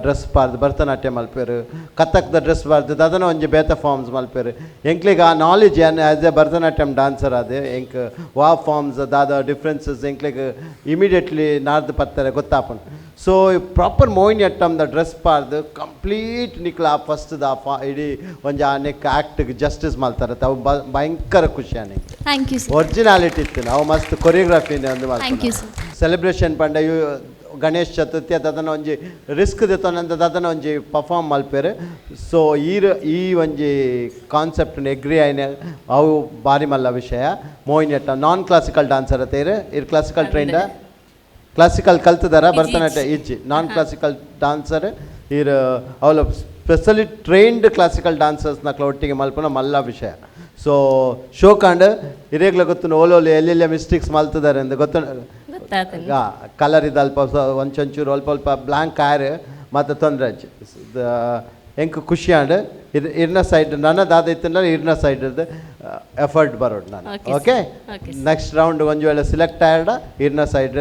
Speaker 4: ಡ್ರೆಸ್ ಪಾರ್ದು ಭರತನಾಟ್ಯ ಮಲ್ಪೇರು, ಕಥಕ್ದ ಡ್ರೆಸ್ ಪಾರ್ದು ದಾದನ ಒಂಜಿ ಬೇತ ಫಾರ್ಮ್ಸ್ ಮಲ್ಪೇರು. ಎಂಕ್ಲಿಗ್ ಆ ನಾಲೆಜ್ ಯಾನ್ ಆ್ಯಸ್ ಎ ಭರತನಾಟ್ಯಂ ಡಾನ್ಸರ್ ಅದು ಎಂಕ್ ವಾ ಫಾರ್ಮ್ಸ್ ದಾದ ಡಿಫ್ರೆನ್ಸಸ್ ಎಂಕ್ಲಿಗ್ ಇಮಿಡಿಯೇಟ್ಲಿ ನಾರ್ದು ಪತ್ತಾರೆ ಗೊತ್ತಾಪುಂಡು. ಸೊ ಪ್ರಾಪರ್ ಮೋಹಿನಿಯಟ್ಟಂದ ಡ್ರೆಸ್ ಪಾರ್ದು ಕಂಪ್ಲೀಟ್ ನಿಕ್ಲ ಆ ಫಸ್ಟ್ ಆ ಫಾ ಇಡೀ ಒಂಜಿ ಆ ನೆಕ್ ಆ್ಯಕ್ಟ್ಗೆ ಜಸ್ಟಿಸ್ ಮಲ್ತಾರೆ. ಅವು ಭಯಂಕರ ಖುಷಿ ಆನೆ.
Speaker 16: Thank you sir.
Speaker 4: Originality ಇತ್ತು ಅವು ಮಸ್ತ್ ಕೊರಿಯೋಗ್ರಫಿ ಒಂದು
Speaker 16: thank you sir.
Speaker 4: Celebration ಪಂಡ ಇವು ಗಣೇಶ್ ಚತುರ್ಥಿ ಅದನ್ನ ಒಂಜಿ ರಿಸ್ಕ್ ದೆತ್ತೊನಂತ ದದನ ಒಂಜಿ ಪರ್ಫಾರ್ಮ್ ಮಲ್ಪೇರು. ಸೊ ಈ ಒಂಜಿ ಕಾನ್ಸೆಪ್ಟ್ ಎಗ್ರಿ ಆಯ್ನೆ ಅವು ಭಾರಿ ಮಲ್ಲ ವಿಷಯ. ಮೋಹಿನಿಯಟ್ಟಂ ನಾನ್ ಕ್ಲಾಸಿಕಲ್ ಡಾನ್ಸರ್ ಅತ್ತೇರು ಇರ್ ಕ್ಲಾಸಿಕಲ್ ಟ್ರೈನ್ಡ ಕ್ಲಾಸಿಕಲ್ ಕಲ್ತದಾರ ಭರತನಾಟ್ಯ ಇಜ್ಜಿ ನಾನ್ ಕ್ಲಾಸಿಕಲ್ ಡಾನ್ಸರ್ ಇರ್ ಅವಲ ಸ್ಪೆಷಲಿ ಟ್ರೈನ್ಡ್ ಕ್ಲಾಸಿಕಲ್ ಡಾನ್ಸರ್ಸ್ ನಕ್ಲ ಒಟ್ಟಿಗೆ ಮಲ್ಪುನ ಮಲ್ಲ ವಿಷಯ. ಸೊ ಶೋಕಾಂಡ್ ಇರೇಗ್ಲ ಗೊತ್ತು ಓಲೋಲಿ ಎಲ್ಲೆಲ್ಲ ಮಿಸ್ಟೇಕ್ಸ್ ಮಲ್ತದಾರೆ ಅಂತ ಗೊತ್ತು. ಕಲರ್ ಇದು ಅಲ್ಪ ಒಂಚೊಂಚೂರು ಅಲ್ಪ ಅಲ್ಪ ಬ್ಲ್ಯಾಂಕ್ ಆರ್ ಮತ್ತು ತೊಂದರೆ ಎಂಕ್ ಖುಷಿ ಆಂಡ್ ಇರ್ ಇರ್ನ ಸೈಡ್ ನನ್ನ ದಾದ ಇತ್ತಂದ್ರೆ ಇರ್ನ ಸೈಡ್ ಎಫರ್ಟ್ ಬರೋಡು ನಾನು. ಓಕೆ, ನೆಕ್ಸ್ಟ್ ರೌಂಡ್ ಒಂದು ವೇಳೆ ಸಿಲೆಕ್ಟ್ ಆಯ್ಡ ಇರ್ನ ಸೈಡ್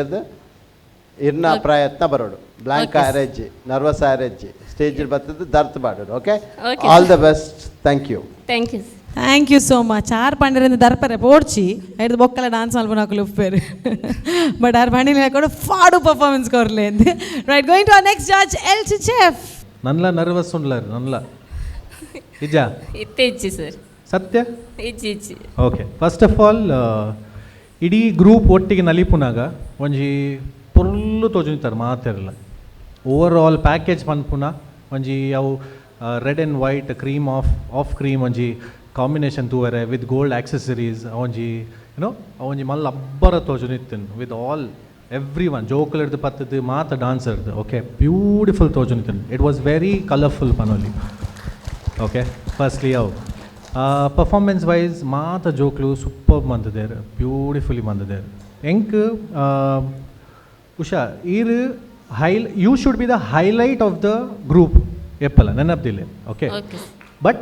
Speaker 4: ಇರ್ನ ಪ್ರಯತ್ನ ಬರೋಡು. ಬ್ಲ್ಯಾಂಕ್ ಆರೆಜ್ಜಿ ನರ್ವಸ್ ಆರೆಜ್ಜಿ ಸ್ಟೇಜ್ ಬರ್ತದೆ ದರ್ತ್ ಮಾಡೋಡು. Okay, all the best. Thank you.
Speaker 14: Thank you.
Speaker 3: Thank you so much. R ಪಂಡರಿಂದ ದರ್ಪರೆ ಪೋಡ್ಚಿ ಐದು ಬೊಕ್ಕಲ ಡಾನ್ಸ್ ಮಲ್ಪುನಕುಲು ಉಪ್ಪೇರು ಬಟ್ ಆರ್ ಪಂಡಿನ ಕೂಡ ಫಾಡು ಪರ್ಫಾರ್ಮೆನ್ಸ್ ಕೊರ್ಲೆ ಅಂದ್. Right, going to our next judge L C chef.
Speaker 5: ನನ್ಲ nervous ಉಂಡ್ಲಾರ್ ನನ್ಲ ಇಜ್ಜಾ
Speaker 14: ಇತ್ತೆ ಇಜ್ಜಿ ಸರ್.
Speaker 5: ಸತ್ಯ
Speaker 14: ಇಜ್ಜಿ ಇಜ್ಜಿ.
Speaker 5: ಓಕೆ, ಫಸ್ಟ್ ಆಫ್ ಆಲ್ ಇಡೀ ಗ್ರೂಪ್ ಒಟ್ಟಿಗೆ ನಲಿಪುನಾಗ ಒಂಜಿ ಪೊರ್ಲು ತೋಜುನಿತಾರೆ ಮಾತೆರ್ಲ ಓವರ್ ಆಲ್ ಪ್ಯಾಕೇಜ್ ಪನ್ಪುನ ಒಂಜಿ ಅವು red and white cream off cream ಒಂಜಿ ಕಾಂಬಿನೇಷನ್ ತೂವರೆ ವಿತ್ ಗೋಲ್ಡ್ ಆಕ್ಸೆಸರೀಸ್ ಒಂಜಿ ಯುನೋ ಒಂಜಿ ಮಲ್ಲ ಅಬ್ಬರ ತೋಜುನಿತ್ತಿನ್ ವಿತ್ ಆಲ್ ಎವ್ರಿ ಒನ್ ಜೋಕುಲಿಡ್ದು ಪತ್ತದು ಮಾತ ಡಾನ್ಸರ್ದು. ಓಕೆ, ಬ್ಯೂಟಿಫುಲ್ ತೋಜುನಿತ್ತಿನ್. It was very colourful ಪನೊಲಿ. Okay, firstly ಅವು ಪರ್ಫಾರ್ಮೆನ್ಸ್ ವೈಸ್ ಮಾತ ಜೋಕ್ಲು ಸೂಪರ್ ಮಂತದೇರು, ಬ್ಯೂಟಿಫುಲಿ ಮಂತದೇರು. ಎಂಕ್ ಉಷಾ ಈರ್ high you should be the highlight of the group ಎಪ್ಪಲ ನೆನಪ್ದಿಲ್ಲ. Okay, but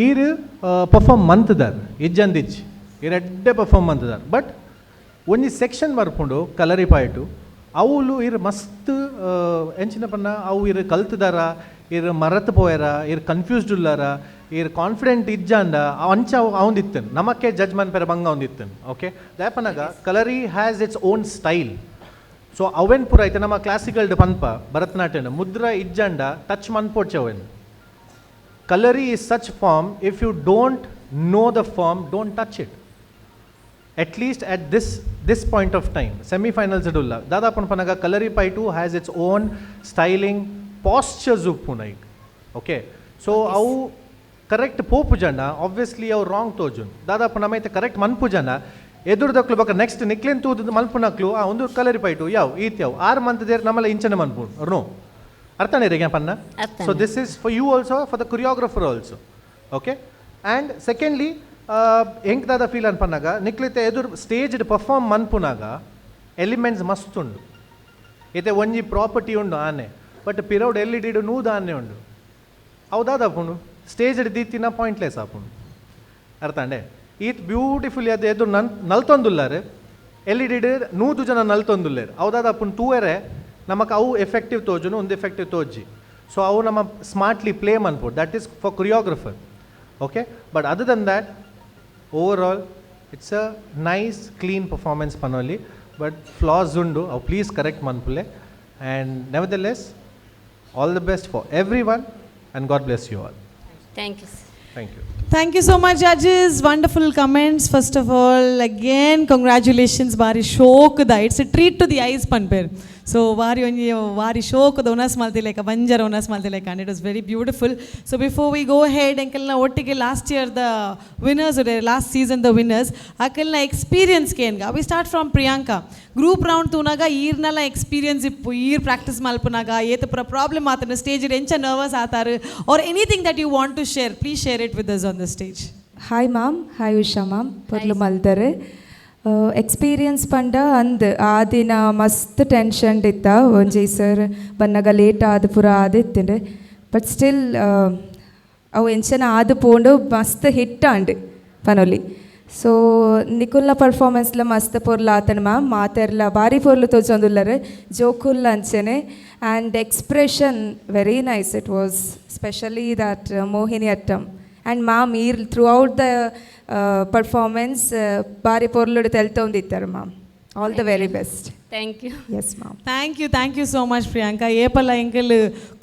Speaker 5: ಈರ್ ಪರ್ಫಾರ್ಮ್ ಮಂತದಾರ್ ಇಜ್ಜಂದಿಜ್ಜಿ ಈರ್ ಎಡ್ಡೆ ಪರ್ಫಾರ್ಮ್ ಮಂತದಾರ್. ಬಟ್ ಒಂಜಿ ಸೆಕ್ಷನ್ ಬರ್ಪುಂಡು ಕಲರಿ ಪಾಯಿಟು ಅವುಲು ಇರ್ ಮಸ್ತ್ ಎಂಚಿನ ಪನ್ನ ಅವು ಇರ್ ಕಲ್ತದಾರ ಇರ್ ಮರತ್ ಪೋಯರ ಇರ್ ಕನ್ಫ್ಯೂಸ್ಡ್ ಉಲ್ಲಾರ ಇರ್ ಕಾನ್ಫಿಡೆಂಟ್ ಇಜ್ಜಾಂಡ ಅಂಚ ಅವು ಅವಂದಿತ್ತನ್ ನಮಕ್ಕೆ ಜಡ್ಜ್ ಮನ್ಪೆರ ಬಂಗ ಅವಂದಿತ್ತನ್. ಓಕೆ, ದಾಯಪನಾಗ Kalari has its own style. So ಅವೆನ್ ಪೂರ ಐತೆ ನಮ್ಮ ಕ್ಲಾಸಿಕಲ್ಡ್ ಪನ್ಪ ಭರತನಾಟ್ಯನ ಮುದ್ರ ಇಜ್ಜಂಡ ಟಚ್ ಮನ್ಪೋಡ್ಚೆ ಅವೆನ್. Kalari is such form, if you don't know the form don't touch it. At least at this point of time semifinals ಇಡುಲ್ಲ ದಾದಾಪನ್ ಪನಗ Kalaripayattu has its own styling postures ಉಪ್ಪುನ ಈಗ. Okay, ಸೊ ಅವು correct pope ಜನ obviously ಅವು wrong ತೋಜುನ್ ದಾದಾಪ ನಮೈತೆ correct ಮನ್ಪು ಜನ ಎದುರುದಕ್ಲು ಬೊಕ next ನಿಕ್ಲೆನ್ ತೂದು ಮಲ್ಪುನಕ್ಲು ಆ ಒಂದು ಕಲರಿ ಪೈಟು ಯಾವ ಈತ್ ಯಾವ 6 ಮಂತ್ there ನಮ್ಮಲ್ಲ ಇಂಚನೆ ಮನ್ಪು ನೋ ಅರ್ಥನೇ ರೇಗೆ ಪನ್ನ. So this is for you also, for the choreographer also. Okay, and secondly ಎಂಕ್ ದಾದ ಫೀಲ್ ಅನ್ಪನ್ನಾಗ ನಿಕ್ಲಿತೆ ಎದುರು ಸ್ಟೇಜ್ ಪರ್ಫಾರ್ಮ್ ಮನ್ಪುನಾಗ ಎಲಿಮೆಂಟ್ಸ್ ಮಸ್ತ್ ಉಂಡು. ಇತ್ತೆ ಒಂಜಿ ಪ್ರಾಪರ್ಟಿ ಉಂಡು ಆನೆ ಬಟ್ ಪಿರೌಡ್ ಎಲ್ ಇ ಡಿಡು ನೂದು ಆನೆ ಉಂಡು ಅವು ದಾದ ಆಪುಂಡು ಸ್ಟೇಜ್ ದೀತಿನ ಪಾಯಿಂಟ್ಲೆಸ್ ಆಪುಂಡು. ಅರ್ಥಾಂಡೆ ಈತ್ ಬ್ಯೂಟಿಫುಲ್ ಅದು ಎದುರು ನನ್ ನಲ್ತೊಂದುಲ್ಲಾರು ಎಲ್ ಇ ಡಿಡ್ 100 ಜನ ನಲ್ತೊಂದುಲ್ಲೇರು ಅವುದಾದ ಅಪ್ಪುನ್ ತೂವೆರೆ ನಮಕ್ ಅವು ಎಫೆಕ್ಟಿವ್ ತೋಜುನು ಒಂದು ಎಫೆಕ್ಟಿವ್ ತೋಜಿ. ಸೊ ಅವು ನಮ್ಮ ಸ್ಮಾರ್ಟ್ಲಿ ಪ್ಲೇ ಮನ್ಪೊಡು, that is for choreographer. Okay, but other than that overall it's a nice clean performance ಪನೋಲಿ, but flaws ಉಂಡು, ಅವು ಪ್ಲೀಸ್ ಕರೆಕ್ಟ್ ಮನ್ಪುಲೆ. And nevertheless all the best for everyone and God bless you all.
Speaker 14: Thank you sir.
Speaker 5: Thank you.
Speaker 3: Thank you so much, judges. Wonderful comments. First of all, again, congratulations. Bari shokda. It's a treat to the eyes, panper. So, bari onji bari shokda unas maltileka, banjara unas maltileka, and it was very beautiful. So, before we go ahead, enkalna ottige last year the winners, or last season the winners, akalna experience kenga. We start from Priyanka. Group round tunaga ಈರ್ನಲ experience ippu, eer practice malpunaga, ಏತ ಪೂರ problem ಆತನ stage ಎಂಚ nervous ಆತಾರು, or anything that you want to share, please share it with us on the stage.
Speaker 7: Hi ma'am, hi Usha ma'am, ಪೊರ್ಲು ಮಲ್ದರೆ experience ಪಂಡ ಅಂದ್ ಆ ದಿನ ಮಸ್ತ್ ಟೆನ್ಷನ್ ಇತ್ತ, ಒಂಜಿ ಸರ್ ಬನ್ನಗ ಲೇಟ್ ಆದ್ ಪೂರ ಆದಿತ್ತಿಂಡು, ಬಟ್ ಸ್ಟಿಲ್ ಅವು ಎಂಚನ ಆದ್ ಪೋಂಡು ಮಸ್ತ್ ಹಿಟ್ ಆಂಡ್ ಪನೊಲಿ. ಸೊ ನಿಕುಲ್ನ ಪರ್ಫಾರ್ಮೆನ್ಸ್ಲ ಮಸ್ತ್ ಪೊರ್ಲು ಆತನ ಮ್ಯಾಮ್, ಮಾತೆರ್ಲ ಬಾರಿ ಪೊರ್ಲು ತೋಜೊಂದುಲ್ಲರು, ಜೋಕುಲ್ ಅಂಚನೆ, and expression very nice it was, specially that Mohiniyattam. And ma'am ಈರ್ ಥ್ರೂ ಔಟ್ the performance ಬಾರಿ ಪೊರ್ಲುಡು ತೆಲ್ತೊಂದಿತ್ತಾರೆ ma'am. All the very best.
Speaker 14: Thank you.
Speaker 7: Yes ma'am.
Speaker 3: Thank you, thank you so much Priyanka. ಏಪಲ್ಲ ಎಂಕಲ್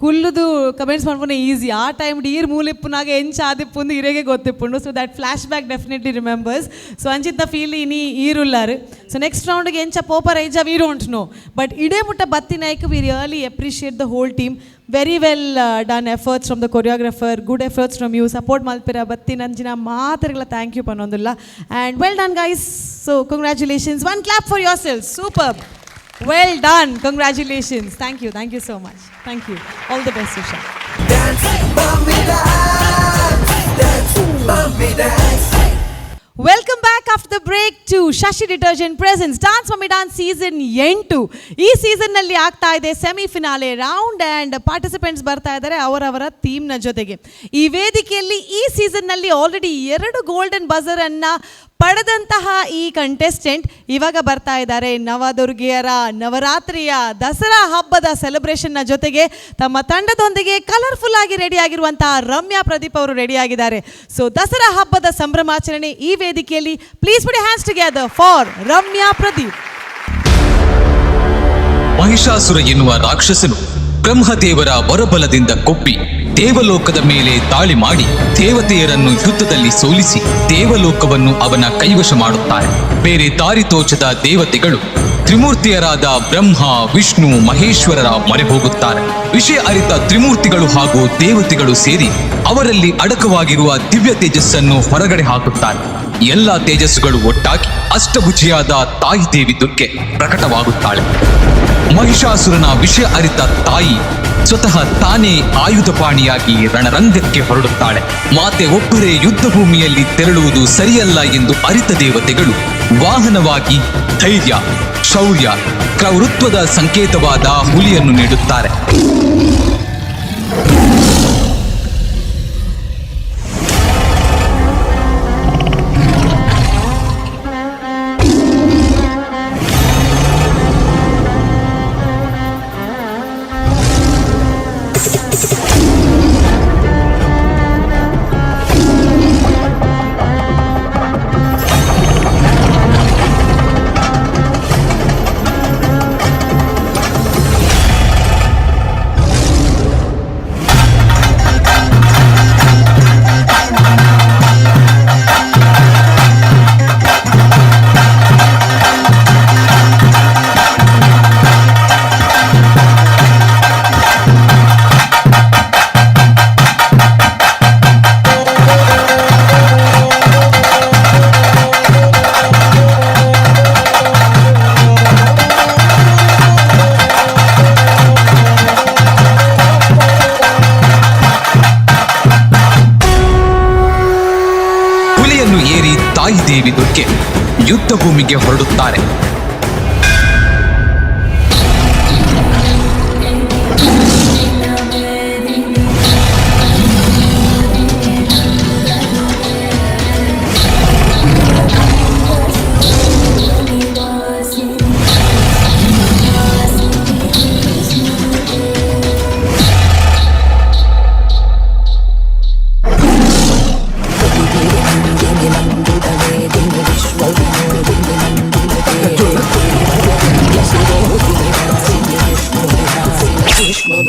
Speaker 3: ಕುಲ್ಲುದು comments ಮನ್ಪುನ easy, ಆ time ಈರ್ ಮೂಲಿಪ್ಪುನಾಗ ಎಂಚ ಆದಿಪ್ಪುಂದು ಇರೆಗೆ ಗೊತ್ತಿಪ್ಪುಂಡು. So that flashback definitely remembers. So ಅಂಚಿತ್ತ feel ಇನಿ ಈರುಲ್ಲಾರು. ಸೊ ನೆಕ್ಸ್ಟ್ ರೌಂಡ್ಗೆ ಎಂಚ ಪೋಪರ್ ಐಜ we don't know, but ಇಡೇ ಮುಟ್ಟ ಬತ್ತಿನಾಯ್ಕ we really appreciate the whole team. Very well done efforts from the choreographer, good efforts from you, support ಮಲ್ಪಿರ ಬತ್ತಿನಂಚಿನ ಮಾತ್ರಗಳ thank you ಪನ್ನೊಂದುಲ್ಲ. And well done guys. So congratulations, one clap for yourself. Super, well done, congratulations. Thank you, thank you so much. Thank you, all the best Usha. Welcome back after the break to Shashi detergent presents dance mummy dance season 8. ಈ ಸೀಸನ್ನಲ್ಲಿ ಆಗ್ತಾ ಇದೆ ಸೆಮಿಫಿನಾಲೆ round and participants ಬರ್ತಾ ಇದ್ದಾರೆ ಅವರವರ ಥೀಮ್ನ ಜೊತೆಗೆ. ಈ ವೇದಿಕೆಯಲ್ಲಿ ಈ ಸೀಸನ್ನಲ್ಲಿ ಆಲ್ರೆಡಿ 2 ಗೋಲ್ಡನ್ ಬಜರನ್ನು ಪಡೆದಂತಹ ಈ ಕಂಟೆಸ್ಟೆಂಟ್ ಇವಾಗ ಬರ್ತಾ ಇದ್ದಾರೆ ನವದುರ್ಗೆಯರ ನವರಾತ್ರಿಯ ದಸರಾ ಹಬ್ಬದ ಸೆಲೆಬ್ರೇಷನ್ನ ಜೊತೆಗೆ ತಮ್ಮ ತಂಡದೊಂದಿಗೆ ಕಲರ್ಫುಲ್ ಆಗಿ ರೆಡಿಯಾಗಿರುವಂತಹ ರಮ್ಯಾ ಪ್ರದೀಪ್ ಅವರು ರೆಡಿಯಾಗಿದ್ದಾರೆ. ಸೊ ದಸರಾ ಹಬ್ಬದ ಸಂಭ್ರಮಾಚರಣೆ ಈ ವೇದಿಕೆಯಲ್ಲಿ. Please put hands together for Ramya Pradeep.
Speaker 17: Mahishasura ಎನ್ನುವ ರಾಕ್ಷಸನು ಬ್ರಹ್ಮದೇವರ ವರಬಲದಿಂದ ಕೊಬ್ಬಿ ದೇವಲೋಕದ ಮೇಲೆ ದಾಳಿ ಮಾಡಿ ದೇವತೆಯರನ್ನು ಯುದ್ಧದಲ್ಲಿ ಸೋಲಿಸಿ ದೇವಲೋಕವನ್ನು ಅವನ ಕೈವಶ ಮಾಡುತ್ತಾರೆ. ಬೇರೆ ದಾರಿ ತೋಚದ ದೇವತೆಗಳು ತ್ರಿಮೂರ್ತಿಯರಾದ ಬ್ರಹ್ಮ, ವಿಷ್ಣು, ಮಹೇಶ್ವರರ ಮೊರೆ ಹೋಗುತ್ತಾರೆ. ವಿಷಯ ಅರಿತ ತ್ರಿಮೂರ್ತಿಗಳು ಹಾಗೂ ದೇವತೆಗಳು ಸೇರಿ ಅವರಲ್ಲಿ ಅಡಕವಾಗಿರುವ ದಿವ್ಯ ತೇಜಸ್ಸನ್ನು ಹೊರಗಡೆ ಹಾಕುತ್ತಾರೆ. ಎಲ್ಲ ತೇಜಸ್ಸುಗಳು ಒಟ್ಟಾಗಿ ಅಷ್ಟಭುಜಿಯಾದ ತಾಯಿ ದೇವಿ ದುರ್ಗೆ ಪ್ರಕಟವಾಗುತ್ತಾಳೆ. ಮಹಿಷಾಸುರನ ವಿಷಯ ಅರಿತ ತಾಯಿ ಸ್ವತಃ ತಾನೇ ಆಯುಧಪಾಣಿಯಾಗಿ ರಣರಂಗಕ್ಕೆ ಹೊರಡುತ್ತಾಳೆ. ಮಾತೆ ಒಬ್ಬರೇ ಯುದ್ಧ ಭೂಮಿಯಲ್ಲಿ ತೆರಳುವುದು ಸರಿಯಲ್ಲ ಎಂದು ಅರಿತ ದೇವತೆಗಳು ವಾಹನವಾಗಿ ಧೈರ್ಯ, ಶೌರ್ಯ, ಕ್ರೌರತ್ವದ ಸಂಕೇತವಾದ ಹುಲಿಯನ್ನು ನೀಡುತ್ತಾರೆ. ದೇವಿ ದುರ್ಗೆ ಯುದ್ಧ ಭೂಮಿಗೆ ಹೊರಡುತ್ತಾರೆ.
Speaker 18: ಈ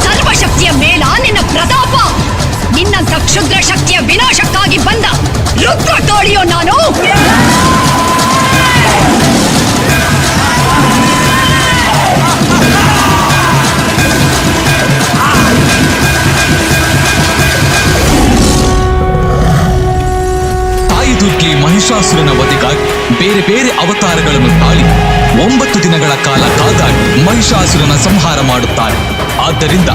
Speaker 18: ಸರ್ವಶಕ್ತಿಯ ಮೇಲ ನಿನ್ನ ಪ್ರತಾಪ, ನಿನ್ನಂಥ ಕ್ಷುದ್ರ ಶಕ್ತಿಯ ವಿನಾಶಕ್ಕಾಗಿ ಬಂದ ರುದ್ರ ಕಾಳಿಯೋ ನಾನು.
Speaker 17: ತಾಯಿ ದುರ್ಗೆ ಮಹಿಷಾಸುರನ ವಧೆಗಾಗಿ ಬೇರೆ ಬೇರೆ ಅವತಾರಗಳನ್ನು ತಾಳಿ 9 ದಿನಗಳ ಕಾಲ ಕಾದಾಡಿ ಮಹಿಷಾಸುರನ ಸಂಹಾರ ಮಾಡುತ್ತಾರೆ. ಆದ್ದರಿಂದ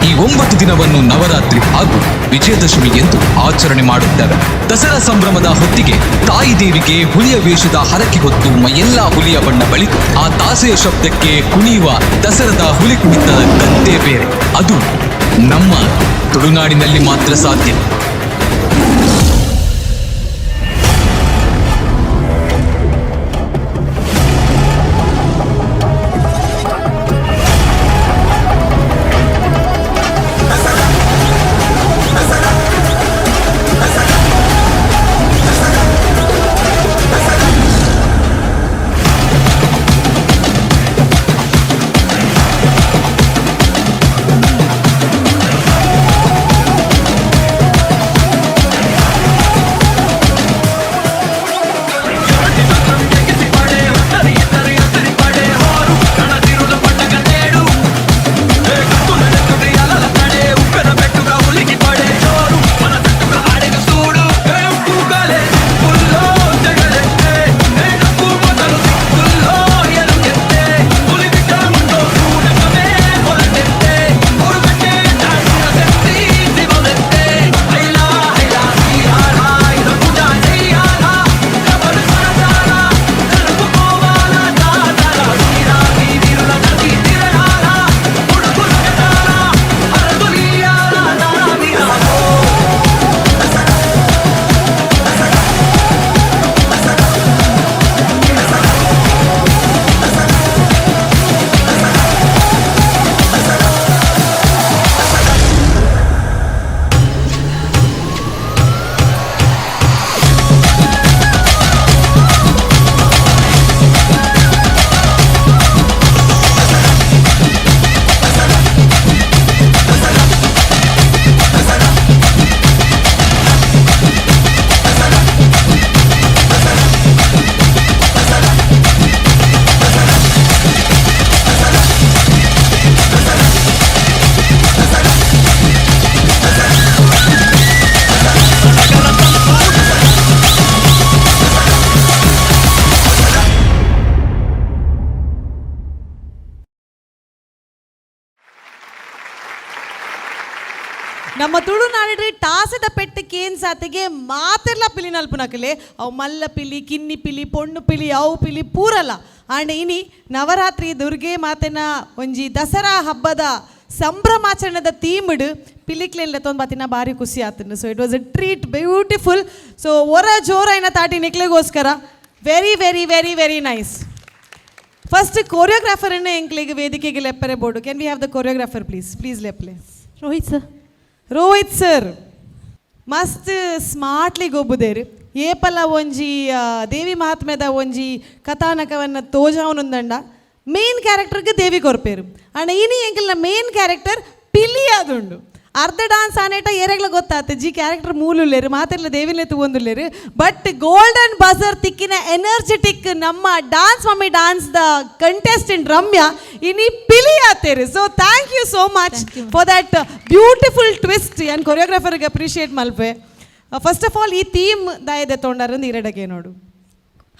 Speaker 17: ಈ 9 ದಿನವನ್ನು ನವರಾತ್ರಿ ಹಾಗೂ ವಿಜಯದಶಮಿ ಎಂದು ಆಚರಣೆ ಮಾಡುತ್ತೇವೆ. ದಸರಾ ಸಂಭ್ರಮದ ಹೊತ್ತಿಗೆ ತಾಯಿ ದೇವಿಗೆ ಹುಲಿಯ ವೇಷದ ಹರಕೆ ಹೊತ್ತು ಮೈಯೆಲ್ಲ ಹುಲಿಯ ಬಣ್ಣ ಬಳಿದು ಆ ತಾಸೆಯ ಶಬ್ದಕ್ಕೆ ಕುಣಿಯುವ ದಸರಾದ ಹುಲಿ ಕುಣಿತದ ಗದ್ದೆ ಬೇರೆ. ಅದು ನಮ್ಮ ತುಳುನಾಡಿನಲ್ಲಿ ಮಾತ್ರ ಸಾಧ್ಯ.
Speaker 3: ನಮ್ಮ ತುಳುನಾಡಿಡ್ರಿ ಟಾಸದ ಪೆಟ್ಟು ಕೇನ್ ಸಾತಿಗೆ ಮಾತೆಲ್ಲ ಪಿಲಿ ನಲ್ಪುನಕಲೆ ಅವು ಮಲ್ಲ ಪಿಲಿ, ಕಿನ್ನಿ ಪಿಲಿ, ಪೊಣ್ಣು ಪಿಲಿ, ಅವು ಪಿಲಿ ಪೂರಲ್ಲ. ಆಂಡ್ ಇನಿ ನವರಾತ್ರಿ ದುರ್ಗೆ ಮಾತೆನ ಒಂಜಿ ದಸರಾ ಹಬ್ಬದ ಸಂಭ್ರಮಾಚರಣೆದ ಥೀಮ್ಡ್ ಪಿಲಿಕ್ಲೆಲ್ಲ ತೊಂಬತ್ತಿನ ಭಾರಿ ಖುಷಿ ಆತನು. So it was a treat, beautiful. So ಒರ ಜೋರಾಯಿನ ತಾಟಿ ನಿಕ್ಲೆಗೋಸ್ಕರ very very very very nice. First choreographer ಅನ್ನ ಎಂಕ್ಲೆಗ್ ವೇದಿಕೆಗೆ ಲೆಪ್ಪರೆ board. Can we have the choreographer, please? Please ಲೆಪ್ಲೆ.
Speaker 8: ರೋಹಿತ್ sir.
Speaker 3: Rohit sir ಮಸ್ತ್ ಸ್ಮಾರ್ಟ್ಲಿ ಗೊಬ್ಬುದೇರು. ಏಪಲ ಒಂಜಿ ದೇವಿ ಮಹಾತ್ಮೆದ ಒಂಜಿ ಕಥಾನಕವನ್ನು ತೋಜಾವನುಂದಂಡ ಮೇನ್ ಕ್ಯಾರೆಕ್ಟರ್ಗೆ ದೇವಿ ಕೊರ್ಪೇರು. ಅಂಡ ಇನಿ ಎಂಕಲ್ನ ಮೇನ್ ಕ್ಯಾರೆಕ್ಟರ್ ಪಿಲಿ ಆದುಂಡು. ಅರ್ಧ ಡಾನ್ಸ್ ಆನೇಟ ಏರೆಗ್ಲ ಗೊತ್ತಾತ ಜಿ ಕ್ಯಾರೆಕ್ಟರ್ ಮೂಲುಲ್ಲೇರು, ಮಾತೆಲ್ಲ ದೇವಿನೇ ತೂವೊಂದುಲ್ಲೇರು. ಬಟ್ ಗೋಲ್ಡನ್ ಬಜರ್ ತಿಕ್ಕಿನ ಎನರ್ಜೆಟಿಕ್ ನಮ್ಮ dance mummy dance the contestant Ramya ಇನಿ ಪಿಲಿ ಆತೇರು. So thank you so much for that beautiful twist. ಏನ್ ಕೊರಿಯೋಗ್ರಾಫರ್ಗೆ ಅಪ್ರಿಷಿಯೇಟ್ ಮಲ್ಪೆ. ಫಸ್ಟ್ ಆಫ್ ಆಲ್, ಈ ಥೀಮ್ ದಾಯದೆ ತೊಂಡಾರಂದು ಇರಡಗೆ ನೋಡು.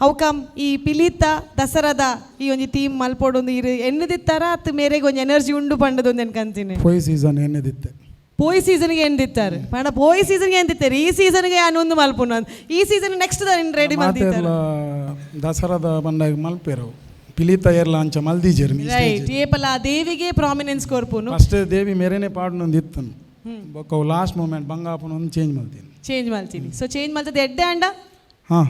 Speaker 3: How come ಈ ಪಿಲಿತ ದಸರಾದ ಈ ಒಂಜಿ ಥೀಮ್ ಮಲ್ಪೊಡೊಂದು ಇರು ಎಣ್ಣದಿತ್ತಾರ ಅತ್ತು ಮೇರೆಗೆ ಒಂಜಿ ಎನರ್ಜಿ ಉಂಡು ಪಂಡದೊಂದು ಅನ್ಕಂತೀನಿ?
Speaker 19: ಪೋಯಿ ಸೀಸನ್ ಎಣ್ಣೆದಿತ್ತೆ.
Speaker 3: ಪೋಯ್ ಸೀಸನ್ಗೆ ಎಂದಿತ್ತಾರೆ ಪಂಡ, ಪೋಯ್ ಸೀಸನ್ಗೆ ಎಂದಿತ್ತಾರೆ, ಈ ಸೀಸನ್ಗೆ ಒಂದು ಮಲ್ಪುನ, ಈ ಸೀಸನ್ ನೆಕ್ಸ್ಟ್ ರೆಡಿ
Speaker 19: ಮಾತೆರ್ಲ
Speaker 3: ಮಲ್ದಿತ್ತಾರೆ.
Speaker 19: ದಸರಾದ ಬಂದಾಗ ಮಲ್ಪೇರು, ಪಿಲಿತ ಏರ್ಲ ಅಂಚ ಮಲ್ದೀಜೆರ್.
Speaker 3: ರೈಟ್, ಏಪಲ ದೇವಿಗೆ ಪ್ರಾಮಿನೆನ್ಸ್ ಕೊರ್ಪುನು.
Speaker 19: ಫಸ್ಟ್ ದೇವಿ ಮೇರೆನೆ ಪಾಡ್ನೊಂದು ಇತ್ತನು, ಬೊಕ್ಕ ಲಾಸ್ಟ್ ಮೂಮೆಂಟ್ ಬಂಗಾಪುನ ಚೇಂಜ್ ಮಲ್ತೀನಿ.
Speaker 3: ಚೇಂಜ್ ಮಲ್ತೀನಿ. ಸೊ ಚೇಂಜ್ ಮಲ್ತದ ಎಡ್ಡೆ ಅಂಡ?
Speaker 19: ಹಾಂ.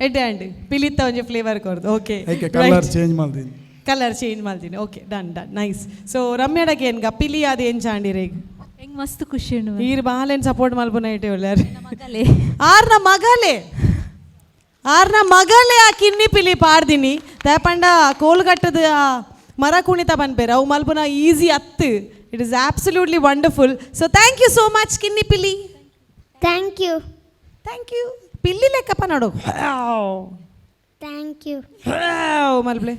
Speaker 3: ಎಡ್ಡೆ ಅಂಡ್ ಪಿಲಿತ ಒಂಜಿ ಫ್ಲೇವರ್ ಕೊರ್ದು, ಓಕೆ.
Speaker 19: ಐಕೆ ಕಲರ್ ಚೇಂಜ್ ಮಲ್ತೀನಿ.
Speaker 3: ಕಲರ್ ಚೇಂಜ್ ಮಲ್ತೀನಿ. Okay, done done, nice. So ರಮ್ಯಡಗೆ ಏನ್ಗ ಪಿಲಿ ಅದು ಏನ್ ಚಾಂಡಿರೇಗ್?
Speaker 9: ಹೆಂಗ್ ಮಸ್ತ್ ಖುಷಿ ಉಂಡು.
Speaker 3: ಈರ್ ಬಾಲೆನ್ ಸಪೋರ್ಟ್ ಮಲ್ಪುನ ಇಟ್ಟೆ ಒಳ್ಳೆ.
Speaker 9: ಮಗಲೇ.
Speaker 3: ಆರ್ನ ಮಗಲೇ, ಆರ್ನ ಮಗಲೇ ಆ ಕಿನ್ನಿ ಪಿಲಿ ಪಾಡ್ದಿನಿ. ದಾಪಂಡ ಕೋಲ್ಗಟ್ಟದ ಆ ಮರ ಕುಣಿತ ಪನ್ಪೇರು, ಅವು ಮಲ್ಪುನ ಈಸಿ ಅತ್ತು. It is absolutely wonderful. So thank you so much Kinni Pili.
Speaker 16: Thank you.
Speaker 3: Thank you. ಪಿಲ್ಲಿ Lekkappa ನೋಡು.
Speaker 16: Thank you.
Speaker 3: ಮಲ್ಬ್ಲೆ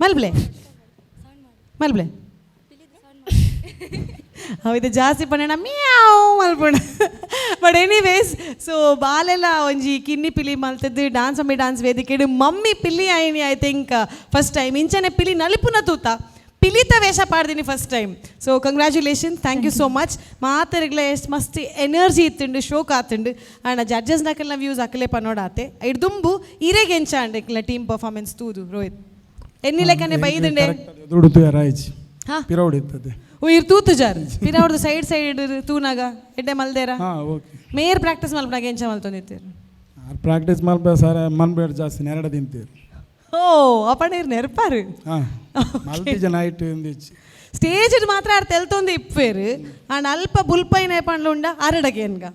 Speaker 3: ಮಲ್ಬ್ಲೆ ಮಲ್ಬ್ಲೆ. ಅವು ಇದು ಜಾಸ್ತಿ ಪಂಡ ಮ್ಯಾವ್ ಮಲ್ಪುಣ. ಬಟ್ ಎನಿವೇಸ್, ಸೊ ಬಾಲೆಲ್ಲ ಒಂಜಿ ಕಿನ್ನಿ ಪಿಲಿ ಮಲ್ತದ್ದು ಡಾನ್ಸ್ ಮಮ್ಮಿ ಡಾನ್ಸ್ ವೇದಿಕೆ. ಮಮ್ಮಿ ಪಿಲಿ ಆಯ್ನಿ I think first time ಇಂಚನೆ ಪಿಲಿ ನಲಿಪುನ ತೂತ ಪಿಲಿತ ವೇಷ ಪಾಡ್ದಿನಿ first time. So congratulation, thank you so much. ಮಾತರಿಗ್ಲ ಎಷ್ಟು ಮಸ್ತ್ ಎನರ್ಜಿ ಇತ್ತುಂಡು, ಶೋಕ್ ಆತುಂಡು. ಆ್ಯಂಡ್ ಜಡ್ಜಸ್ ನಕಲ್ನ ವ್ಯೂಸ್ ಅಕಲೆ ಪನ್ನೋಡಾತೆ. ಇಡ್ದುಂಬು ಇರೆಗೆ ಎಂಚ ಅಂಡ್ ಇಕ್ಲ ಟೀಮ್ ಪರ್ಫಾರ್ಮೆನ್ಸ್ ತೂದು ರೋಹಿತ್ ಎನ್ನಿ ಲೆಕ್ಕನೆ ಬೈದುಂಡೆ?
Speaker 19: ದುಡ್ಡು ತುಯಾರಾಯ್ಚಿ.
Speaker 3: ಹಾ.
Speaker 19: ಪಿರೌಡ್ ಇರ್ತದೆ.
Speaker 3: ಓ, ಇರ್ ತೂತು ಜಾರ್ ಪಿರೌಡ್ದು ಸೈಡ್ ಸೈಡ್ ತೂನಾಗ ಎಡ್ಡೆ ಮಲ್ದೇರ?
Speaker 19: ಹಾಂ, ಓಕೆ.
Speaker 3: ಮೇರ್ ಪ್ರಾಕ್ಟೀಸ್ ಮಲ್ಪನಾಗ ಎಂಚ ಮಲ್ತೊಂದಿತ್ತೀರು?
Speaker 19: ಪ್ರಾಕ್ಟೀಸ್ ಮಲ್ಪ ಸರ್, ಮನ್ಬೇಡ ಜಾಸ್ತಿ ನೆರಡ ತಿಂತೀರಿ.
Speaker 3: ಓ, ಅಪ್ಪಣ ಇರ್ ನೆರ್ಪಾರು.
Speaker 19: ಹಾಂ, ಮಲ್ತಿ ಜನ ಐಟ್ ಇಂದಿಚ್ಚಿ.
Speaker 3: ಸ್ಟೇಜ್ ಮಾತ್ರ ಆರ್ ತೆಲ್ತೊಂದು ಇಪ್ಪೇರು ಅಂಡ್ ಅಲ್ಪ ಬುಲ್ಪೈನ ಪಂಡ್ಲು ಉಂಡ ಆರಡಗೆ ಏನ್ಗ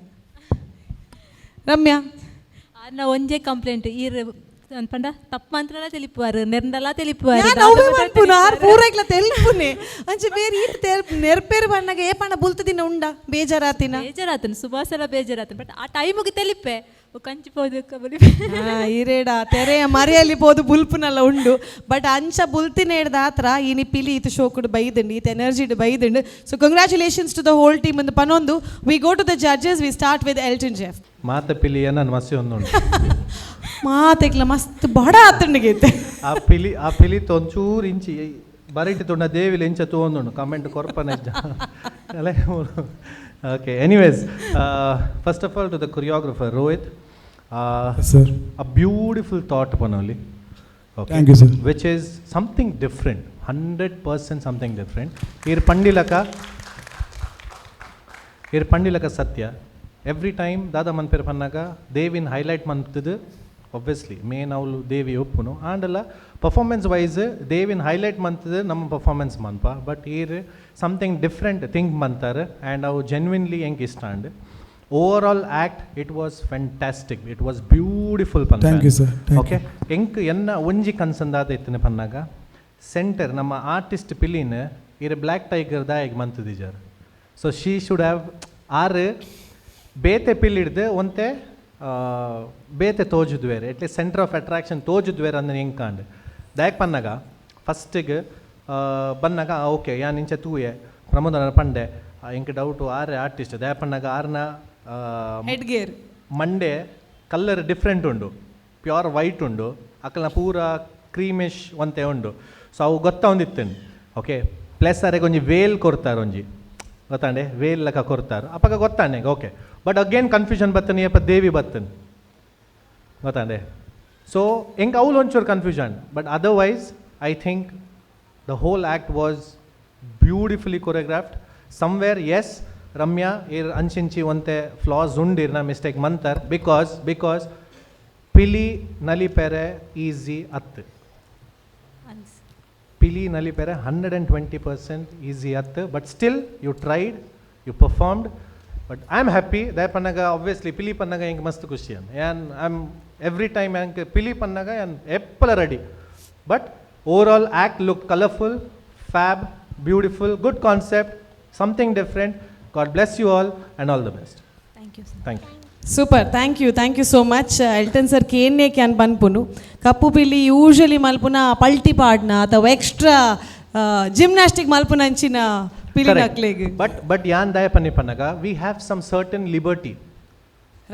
Speaker 3: ರಮ್ಯಾ?
Speaker 20: ಅನ್ನ ಒಂಜೆ ಕಂಪ್ಲೇಂಟ್, ಈರ್ ಪಂಡ ತಪ್ಪು ಮಂತ್ರಲ ತೆಲಿಪುವಾರು, ನೆರ್ಂಡಲ ತೆಲಿಪುವಾರು.
Speaker 3: ಯಾನ್ ಅವ್ವೇ ಮನ್ಪುನು, ಆರ್ ಪೂರೈಕ್ಲ ತೆಲ್ಪುನೆ. ಅಂಚೆ ಬೇರೆ ಈತ್ ತೆಲ್ಪ್ ನೆರ್ಪೇರು ಬಣ್ಣಗ ಏ ಪಂಡ ಬುಲ್ತು ದಿನ ಉಂಡ ಬೇಜಾರಾತಿನ?
Speaker 20: ಬೇಜಾರಾತನು, ಸುಭಾಸಲ ಬೇಜಾರಾತನು. ಬಟ್ ಆ ಟೈಮಿಗೆ ತೆಲಿಪೆ ಕಂಚಿ ಪೋದು.
Speaker 3: ಇರೇಡ ತೆರೆಯ ಮರೆಯಲ್ಲಿ ಪೋದು ಬುಲ್ಪುನಲ್ಲ ಉಂಡು. ಬಟ್ ಅಂಚ ಬುಲ್ತಿನ ಹಿಡ್ದ ಆತ್ರ ಇನಿ ಪಿಲಿ ಈತ ಶೋಕುಡು ಬೈದುಂಡು, ಈತ ಎನರ್ಜಿಡ್ ಬೈದುಂಡು. So congratulations to the whole team ಒಂದು ಪನೊಂದು we go to the judges. We start with Elton Jeff.
Speaker 5: ಮಾತ ಪಿಲಿಯ ನನ್ನ ಮಸಿ ಒಂದುಂಡು.
Speaker 3: ಮಾತೆಗ್ಲ ಮಸ್ತ್ ಬಡ ಆತಂಡಿಗೈತೆ.
Speaker 5: ಆ ಪಿಲಿ ಒಂಚೂರು ಇಂಚಿ ಬರಿಟಿ ತುಂಡ ದೇವಿಲಿ ಇಂಚ ತೂವೊಂದುಂಡು, comment ಕೊರ್ಪನೆ. Okay, anyways, first of all, to the choreographer Rohit.
Speaker 19: Sir.
Speaker 5: A beautiful thought ಪನೋಲಿ.
Speaker 19: Thank you, sir.
Speaker 5: Which is something different, 100% something different. ಇರ್ ಪಂಡಿಲಕ, ಇರ್ ಪಂಡಿಲಕ ಸತ್ಯ. ಎವ್ರಿ ಟೈಮ್ ದಾದಾ ಮನ್ಪೇರು ಪನ್ನಾಗ ದೇವಿನ ಹೈಲೈಟ್ ಮಂತದು. ಒಬ್ವಿಯಸ್ಲಿ ಮೇನ್ ಅವಳು ದೇವಿ ಒಪ್ಪುನು ಆಂಡಲ ಪರ್ಫಾರ್ಮೆನ್ಸ್ ವೈಸ್ ದೇವಿನ ಹೈಲೈಟ್ ಮಂತದು ನಮ್ಮ performance ಮನ್ಪ. But ಈರ್ ಸಮಥಿಂಗ್ ಡಿಫ್ರೆಂಟ್ ಥಿಂಕ್ ಮಂತಾರೆ ಆ್ಯಂಡ್ ಅವು ಜೆನ್ವಿನ್ಲಿ ಎಂಕ್ ಇಷ್ಟ. And overall act, it was fantastic, it was beautiful.
Speaker 19: Thank you, sir. Thank
Speaker 5: okay, ಎಂಕ್ ಎನ್ನ ಒಂಜಿ ಕನ್ಸಂದಾದ ಇತ್ತಿನ ಪನ್ನಾಗ ಸೆಂಟರ್ ನಮ್ಮ ಆರ್ಟಿಸ್ಟ್ ಪಿಲಿನ್ ಇರ್ ಬ್ಲ್ಯಾಕ್ ಟೈಗರ್ ದಾಯಗ್ ಮಂತದಿಜಾರ್. ಸೊ she should have are ಬೇತೆ ಪಿಲ್ ಹಿಡ್ದು ಒಂತೆ ಬೇತೆ ತೋಜುದ್ವೇರ್, at least centre of attraction ತೋಜುದ್ವೇರ್ ಅಂದ ಎಂಕಾಂಡ್. ದಾಯಕ್ ಪನ್ನಾಗ ಫಸ್ಟಿಗೆ ಬನ್ನಾಗ ಓಕೆ ಯಾನ್ ಇಂಚ ತೂಯೆ, ಪ್ರಮೋದನ ಪಂಡೆ, ಎಂಕ್ ಡೌಟು ಆರೆ ಆರ್ಟಿಸ್ಟ್ ದಾಯ ಪನ್ನಾಗ ಆರ್ನ
Speaker 3: ಹೆಡ್ ಗೇರ್
Speaker 5: ಮಂಡೆ ಕಲ್ಲರ್ ಡಿಫ್ರೆಂಟ್ ಉಂಡು, ಪ್ಯೂರ್ ವೈಟ್ ಉಂಡು, ಅಕಲ್ನ ಪೂರ ಕ್ರೀಮಿಶ್ ಒಂತೆ ಉಂಡು. ಸೊ ಅವು ಗೊತ್ತ ಒಂದಿತ್ತು. ಓಕೆ, ಪ್ಲಸ್ ಅರೆಗೆ ಒಂಜಿ ವೇಲ್ ಕೊರ್ತಾರೆ, ಒಂಜಿ ಗೊತ್ತಾಂಡೆ ವೇಲ್ ಲೆಕ್ಕ ಕೊರ್ತಾರೆ. ಅಪಗ ಗೊತ್ತಾಂಡೆ ಓಕೆ. ಬಟ್ ಅಗೇನ್ ಕನ್ಫ್ಯೂಷನ್ ಬತ್ತನೆ ಅಪ್ಪ ದೇವಿ ಬತ್ತನ್ ಗೊತ್ತಾಂಡೆ. ಸೊ ಎಂಕ್ ಅವ್ಲು ಒಂಚೂರು confusion. But otherwise I think the whole act was beautifully choreographed. Somewhere, yes, Ramya ಇರ್ ಅಂಚಿಂಚಿ ಒಂತೆ ಫ್ಲಾಸ್ ಉಂಡಿರ್ನ ಮಿಸ್ಟೇಕ್ ಮಂತರ್, because because ಪಿಲಿ ನಲಿಪೆರೆ ಈಸಿ ಅತ್ತು. ಪಿಲಿ ನಲಿಪೆರೆ 120% ಈಸಿ ಅತ್ತು, but still you tried, you performed. But I am happy ದಾಯ Pannaga obviously ಪಿಲಿ ಪನ್ನಗ ಎಂಕ್ ಮಸ್ತ್ ಖುಷಿ ಅಂದ್. ಯಾನ್ I am every time ಎಂಕ್ ಪಿಲಿ ಪನ್ನಗ ಯಾನ್ ಎಪ್ಪಲ ready. But overall act look colourful, fab, beautiful, good concept, something different. God bless you all and all the best.
Speaker 16: Thank you sir.
Speaker 5: Thank you.
Speaker 3: Super, thank you, thank you so much. Elton sir ಕೇನ್ನೇ can ಪನ್ಪುನು ಕಪ್ಪು ಪಿಲಿ usually ಮಲ್ಪುನ ಪಲ್ಟಿ ಪಾಡ್ನ ಅಥವಾ extra gymnastic ಮಲ್ಪುನ ಅಂಚಿನ ಪಿಲಿನಕ್ಲೆಗ್.
Speaker 5: But ಯಾನ್ ದಾಯ ಪನ್ನಿ ಪನ್ನಗ, we have some certain liberty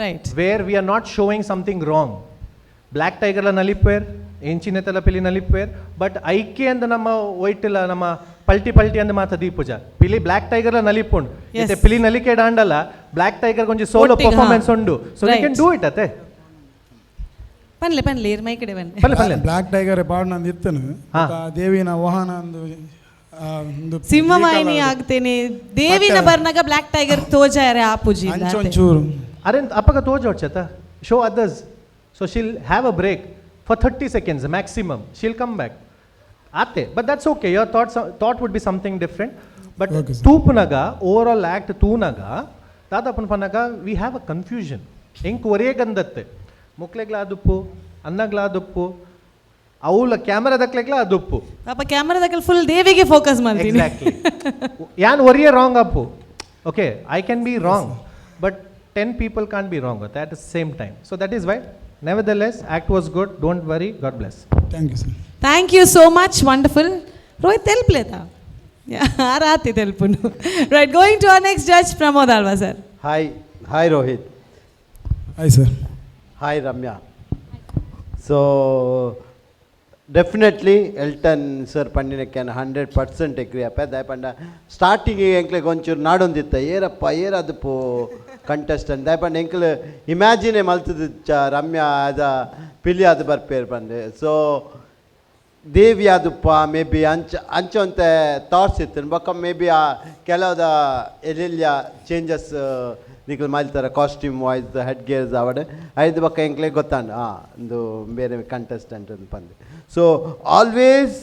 Speaker 3: right
Speaker 5: where we are not showing something wrong. Black ಟೈಗರ್ಲ ನಲಿಪೇರ್, ಎಂಚಿನೆತಲ ಪಿಲಿ ನಲಿಪೇರ್, but ಐಕೆ ಅಂದ ನಮ್ಮ ಒಯ್ಟಿಲ್ಲ ನಮ್ಮ ಪಲ್ಟಿ ಪಲ್ಟಿ ಅಂದ ಮಾತ ದೀಪುಜ ಪಿಲಿ ಬ್ಲ್ಯಾಕ್ ಟೈಗರ್ಲ ನಲಿಪುಂಡು. ಇತ್ತೆ ಪಿಲಿ ನಲಿಕೆ ಡಾಂಡಲ ಬ್ಲ್ಯಾಕ್ ಟೈಗರ್ ಕೊಂಚ ಸೋಲೋ
Speaker 3: ಒಟ್ಟಿಗೆ, ಹಾ.
Speaker 5: ಪರ್ಫಾರ್ಮೆನ್ಸ್ ಉಂಡು, so we can do it ಅತ್ತೆ.
Speaker 3: ಪನ್ಲೆ ಪನ್ಲೆ, ಇರ್ ಮೈ ಕಡೆ ಬನ್ನಿ.
Speaker 5: ಪಲ್ಲೆ ಪಲ್ಲೆ.
Speaker 19: ಬ್ಲ್ಯಾಕ್ ಟೈಗರ್ ಪಾಡ್ನಂದು ಇತ್ತನು ದೇವಿನ ವಾಹನ ಅಂದು ಒಂದು
Speaker 3: ಸಿಂಹವಾಹಿನಿ ಆಗ್ತೇನೆ ದೇವಿನ ಬರ್ನಾಗ ಬ್ಲ್ಯಾಕ್ ಟೈಗರ್ ತೋಜಾರೆ ಆ ಪೂಜಿ.
Speaker 19: ಅಂಚೊಂಚೂರು.
Speaker 5: ಅರೆ ಅಪ್ಪಗ ತೋಜೋಡ್ಚತ, show others. So she'll have a break for 30 seconds maximum, she'll come back ಆತೆ. But that's okay, your thought would be something different. But ತೂಪುನಗ over all act ತೂನಗ ದಾದಾಪನ ಪನ್ನಗ we have a confusion. ಎಂಕ್ ಒರೇ ಗಂದತ್ತೆ, ಮುಕ್ಲೆಗ್ಲ ಅದುಪ್ಪು, ಅನ್ನಗ್ಲ ಅದುಪ್ಪು, ಅವಳ ಕ್ಯಾಮ್ರಾದಕ್ಲೆಗ್ಲ ಅದುಪ್ಪು.
Speaker 3: ಪಾಪ ಕ್ಯಾಮರಾದಾಗ full ದೇವಿಗೆ focus ಮಾಡ್ತೀನಿ.
Speaker 5: Exactly. ಯಾನ್ ಒರಿಯೇ wrong Appu. Okay, I can be wrong, but 10 people can be wrong at the same time. So that is why, nevertheless, act was good. Don't worry. God bless.
Speaker 19: Thank you sir.
Speaker 3: Thank you so much. Wonderful. Rohit ತೆಲ್ಪ್ಲೇತಾ ರಾತಿ ತೆಲ್ಪುನು. Right, going to our next judge, Pramod Alva sir.
Speaker 4: Hi, hi Rohit.
Speaker 19: Hi sir.
Speaker 4: Hi Ramya. So definitely Elton sir ಪಂಡಿನಕ್ಕೆ 100% agri ಅಪ್ಪ. ದಾಯ ಪಂಡ starting ಎಂಕ್ಲೆಗ್ ಒಂಚೂರು ನಾಡೊಂದಿತ್ತ, ಏರಪ್ಪ ಏರದಪ್ಪು contestant. ದಾಯ ಪಂಡ ಎಂಕ್ಲೆ ಇಮ್ಯಾಜಿನೇ ಮಲ್ತದ ರಮ್ಯಾ ಆದ ಪಿಲಿ ಅದು ಬರ್ಪೇರು ಪಂಡೆ. ಸೊ ದೇವಿ ಆದುಪ್ಪ may be ಅಂಚ ಅಂಚ ಒಂತೆ ಥಾಟ್ಸ್ ಇತ್ತು. ಬೊಕ್ಕ ಮೇ ಬಿ ಆ ಕೆಲವದ ಎಲ್ಲೆಲ್ಲ ಚೇಂಜಸ್ ನಿಕ್ಲು ಮಲ್ತಾರ, ಕಾಸ್ಟ್ಯೂಮ್ ವೈಸ್, ಹೆಡ್ ಗೇರ್ಸ್ ಆವಡ್ ಐದು ಬೊಕ್ಕ ಎಂಕ್ಲೆ ಗೊತ್ತಾಂಡ್ ಹಾಂ ಒಂದು ಬೇರೆ ಕಂಟೆಸ್ಟೆಂಟ್ ಅಂತ ಪಂದ್. ಸೊ ಆಲ್ವೇಸ್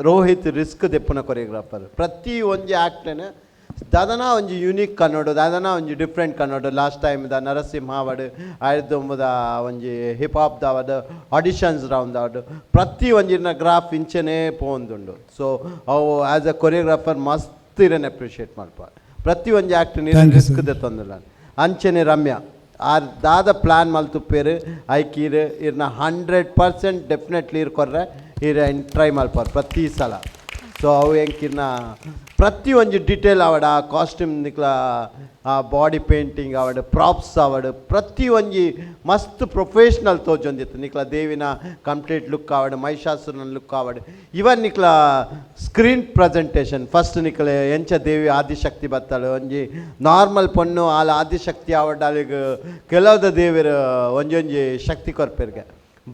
Speaker 4: ರೋಹಿತ್ ರಿಸ್ಕ್ ದೆಪ್ಪುನ ಕೊರಿಯೋಗ್ರಾಫರ್. ಪ್ರತಿ ಒಂಜಿ ಆ್ಯಕ್ಟನ್ ದಾದನ ಒಂಜಿ ಯುನೀಕ್ ಕನ್ನಡ, ದಾದನ ಒಂಜಿ different Kannada. Last time the Narasimha ಅವಡ್, ಆಯ್ದೊಂಬುದ ಒಂಜಿ ಹಿಪ್ ಹಾಪ್ ದಾವಡ್, ಆಡಿಷನ್ಸ್ ರೌಂಡ್ ಆವಡ್, ಪ್ರತಿ ಒಂಜಿನ ಗ್ರಾಫ್ ಇಂಚೆನೇ ಪೋಂದುಂಡು. ಸೊ ಅವು ಆ್ಯಸ್ ಅ ಕೊರಿಯೋಗ್ರಾಫರ್ ಮಸ್ತ್ ಇರನ್ ಅಪ್ರಿಷಿಯೇಟ್ ಮಲ್ಪ. ಪ್ರತಿ ಒಂಜಿ ಆ್ಯಕ್ಟ್
Speaker 19: Thank you,
Speaker 4: risk ದೆತ್ತೊಂದಿಲ್ಲ. ಅಂಚೆನೆ ರಮ್ಯಾ ಆರ್ ದಾದ ಪ್ಲ್ಯಾನ್ ಮಲ್ತುಪ್ಪೇರು ಐಕೀರ್ ಇರ್ನ 100% ಡೆಫಿನೆಟ್ಲಿ ಇರ್ ಕೊರ್ರೆ ಇರ್ ಟ್ರೈ ಮಲ್ಪಾರ್ ಪ್ರತಿ ಸಲ. ಸೊ ಅವು ಎಂಕಿರ್ನ ಪ್ರತಿ ಒಂಜಿ ಡಿಟೇಲ್ ಆವಡ, ಆ ಕಾಸ್ಟ್ಯೂಮ್ ನಿಕ್ಲ, ಆ ಬಾಡಿ ಪೇಂಟಿಂಗ್ ಆವಡ್, ಪ್ರಾಪ್ಸ್ ಆವಡ್, ಪ್ರತಿ ಒಂಜಿ ಮಸ್ತ್ ಪ್ರೊಫೆಷ್ನಲ್ ತೋಜೊಂದಿತ್ತು. ನಿಕ್ಲ ದೇವಿನ ಕಂಪ್ಲೀಟ್ ಲುಕ್ ಆವಡ್, ಮಹಿಷಾಸುರನ ಲುಕ್ ಆವಡ್, ಇವನ್ ನಿಕ್ಲ ಸ್ಕ್ರೀನ್ ಪ್ರೆಸೆಂಟೇಷನ್. ಫಸ್ಟ್ ನಿಕ್ಲ ಎಂಚ ದೇವಿ ಆದಿಶಕ್ತಿ ಬತ್ತಾಳು, ಒಂಜಿ ನಾರ್ಮಲ್ ಪೊಣ್ಣು ಆಲ ಆದಿಶಕ್ತಿ ಆವಡ್, ಅಲ್ಲಿಗೆ ಕೆಲವದ ದೇವಿರ ಒಂಜೊಂಜಿ ಶಕ್ತಿ ಕೊರ್ಪೆರ್ಗೆ.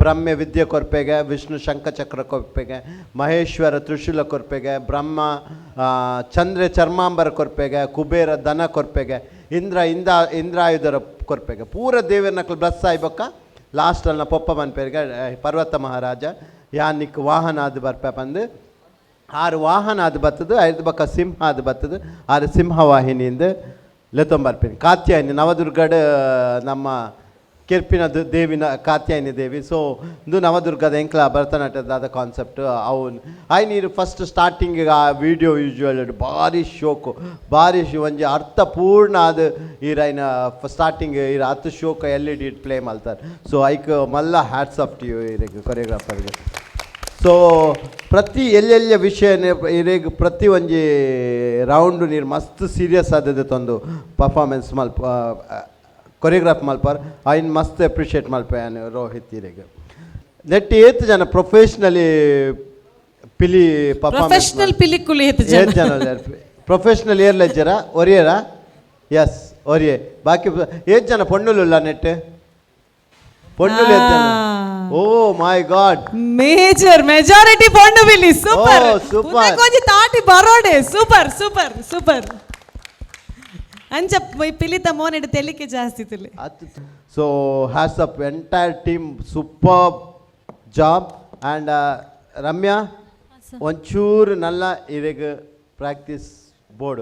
Speaker 4: ಬ್ರಹ್ಮೆ ವಿದ್ಯೆ ಕೊರ್ಪೆಗೆ, ವಿಷ್ಣು ಶಂಖಚಕ್ರ ಕೊರ್ಪೆಗೆ, ಮಹೇಶ್ವರ ತ್ರಿಶೂಲ ಕೊರ್ಪೆಗೆ, ಬ್ರಹ್ಮ ಚಂದ್ರ ಚರ್ಮಾಂಬರ ಕೊರ್ಪೆಗೆ, ಕುಬೇರ ಧನ ಕೊರ್ಪೆಗೆ, ಇಂದ್ರ ಇಂದ ಇಂದ್ರಾಯುಧರ ಕೊರ್ಪೆಗೆ. ಪೂರ ದೇವರನಕ್ಲು ಬ್ಲಸ್ ಆಯ್ಬೊಕ್ಕ ಲಾಸ್ಟ್ ಅಲ್ನ ಪೊಪ್ಪ ಮನ್ಪೆರ್ಗೆ, ಪರ್ವತ ಮಹಾರಾಜ ಯಾನಿಕ್ ವಾಹನ ಅದು ಬರ್ಪೆ ಪಂದು. ಆರು ವಾಹನ ಅದು ಬತ್ತದು, ಐದು ಬಕ್ಕ ಸಿಂಹ ಅದು ಬತ್ತದು. ಆರು ಸಿಂಹವಾಹಿನಿಯಿಂದ ಲೆತ್ತೊಂಬರ್ಪಿನಿ ಕಾತ್ಯಾಯಿನಿ ನವದುರ್ಗಡ್ ನಮ್ಮ ಕೆರ್ಪಿನ ದೇವಿನ ಕಾತ್ಯಾಯಿನಿ ದೇವಿ. ಸೊ ಇಂದು ನವದುರ್ಗದ ಎಂಕ್ಲ ಭರತನಾಟ್ಯದಾದ ಕಾನ್ಸೆಪ್ಟ್ ಅವು. ಆಯ್ ನೀರು ಫಸ್ಟ್ ಸ್ಟಾರ್ಟಿಂಗ್ ಆ ವಿಡಿಯೋ ವಿಜುವಲ್ ಭಾರಿ ಶೋಕು, ಭಾರಿ ಒಂಜಿ ಅರ್ಥಪೂರ್ಣ ಅದು. ಈರೈನ ಸ್ಟಾರ್ಟಿಂಗ್ ಈರ ಅತ್ತು ಶೋಕ L E D play ಮಲ್ತಾರೆ. ಸೊ ಐಕ್ ಮಲ್ಲ hats off to you ಇರೆಗ್ ಕೊರಿಯೋಗ್ರಾಫರ್ಗೆ. ಸೊ ಪ್ರತಿ ಎಲ್ಲೆಲ್ಲ ವಿಷಯ ಇರೆಗ್ ಪ್ರತಿ ಒಂಜಿ ರೌಂಡ್ ನೀರು ಮಸ್ತ್ ಸೀರಿಯಸ್ ಆದದ್ದು ತಂದು ಪರ್ಫಾರ್ಮೆನ್ಸ್ ಮಲ್ಪ ಕೊರಿಯೋಗ್ರಾಫ್ ಮಲ್ಪಾರ್. ಐನ್ ಮಸ್ತ್ ಅಪ್ರಿಷಿಯೇಟ್ ಮಲ್ಪ ಯಾನ್ ರೋಹಿತ್ ಇರೆಗ್. ನೆಟ್ ಏತ್ ಜನ ಪ್ರೊಫೆಷ್ನಲಿ ಪಿಲಿ ಪರ್ಫಾರ್ಮೆನ್ಸ್?
Speaker 3: ಪ್ರೊಫೆಷನಲ್ ಪಿಲಿಕುಲು ಏತ್ ಜನ?
Speaker 4: ಏತ್ ಜನ ಪ್ರೊಫೆಷನಲ್ ಏರ್ಲೆಜ್ಜರ? ಒರಿಯರ? ಎಸ್, ಒರಿಯೆ. ಬಾಕಿ ಏತ್ ಜನ ಪೊಣ್ಣುಲುಲ್ಲ ನೆಟ್? ಪೊಣ್ಣುಲು ಏತ್ ಜನ? ಓ ಮೈ god.
Speaker 3: Major majority ಪೊಣ್ಣು ಪಿಲಿ. ಸೂಪರ್.
Speaker 4: Oh, super.
Speaker 3: ಒಂಜಿ ತಾಟಿ ಬರೋಡೆ. Super super super. ಅಂಚ ಪಿಲಿತ ಮೋನೆಡ್ ತೆಲಿಕೆ ಜಾಸ್ತಿ ತುಲೆ.
Speaker 4: So hats off entire team, super job. And Ramya, ಒಂಚೂರು ನಲ್ಲ ಇರೆಗ್ practice board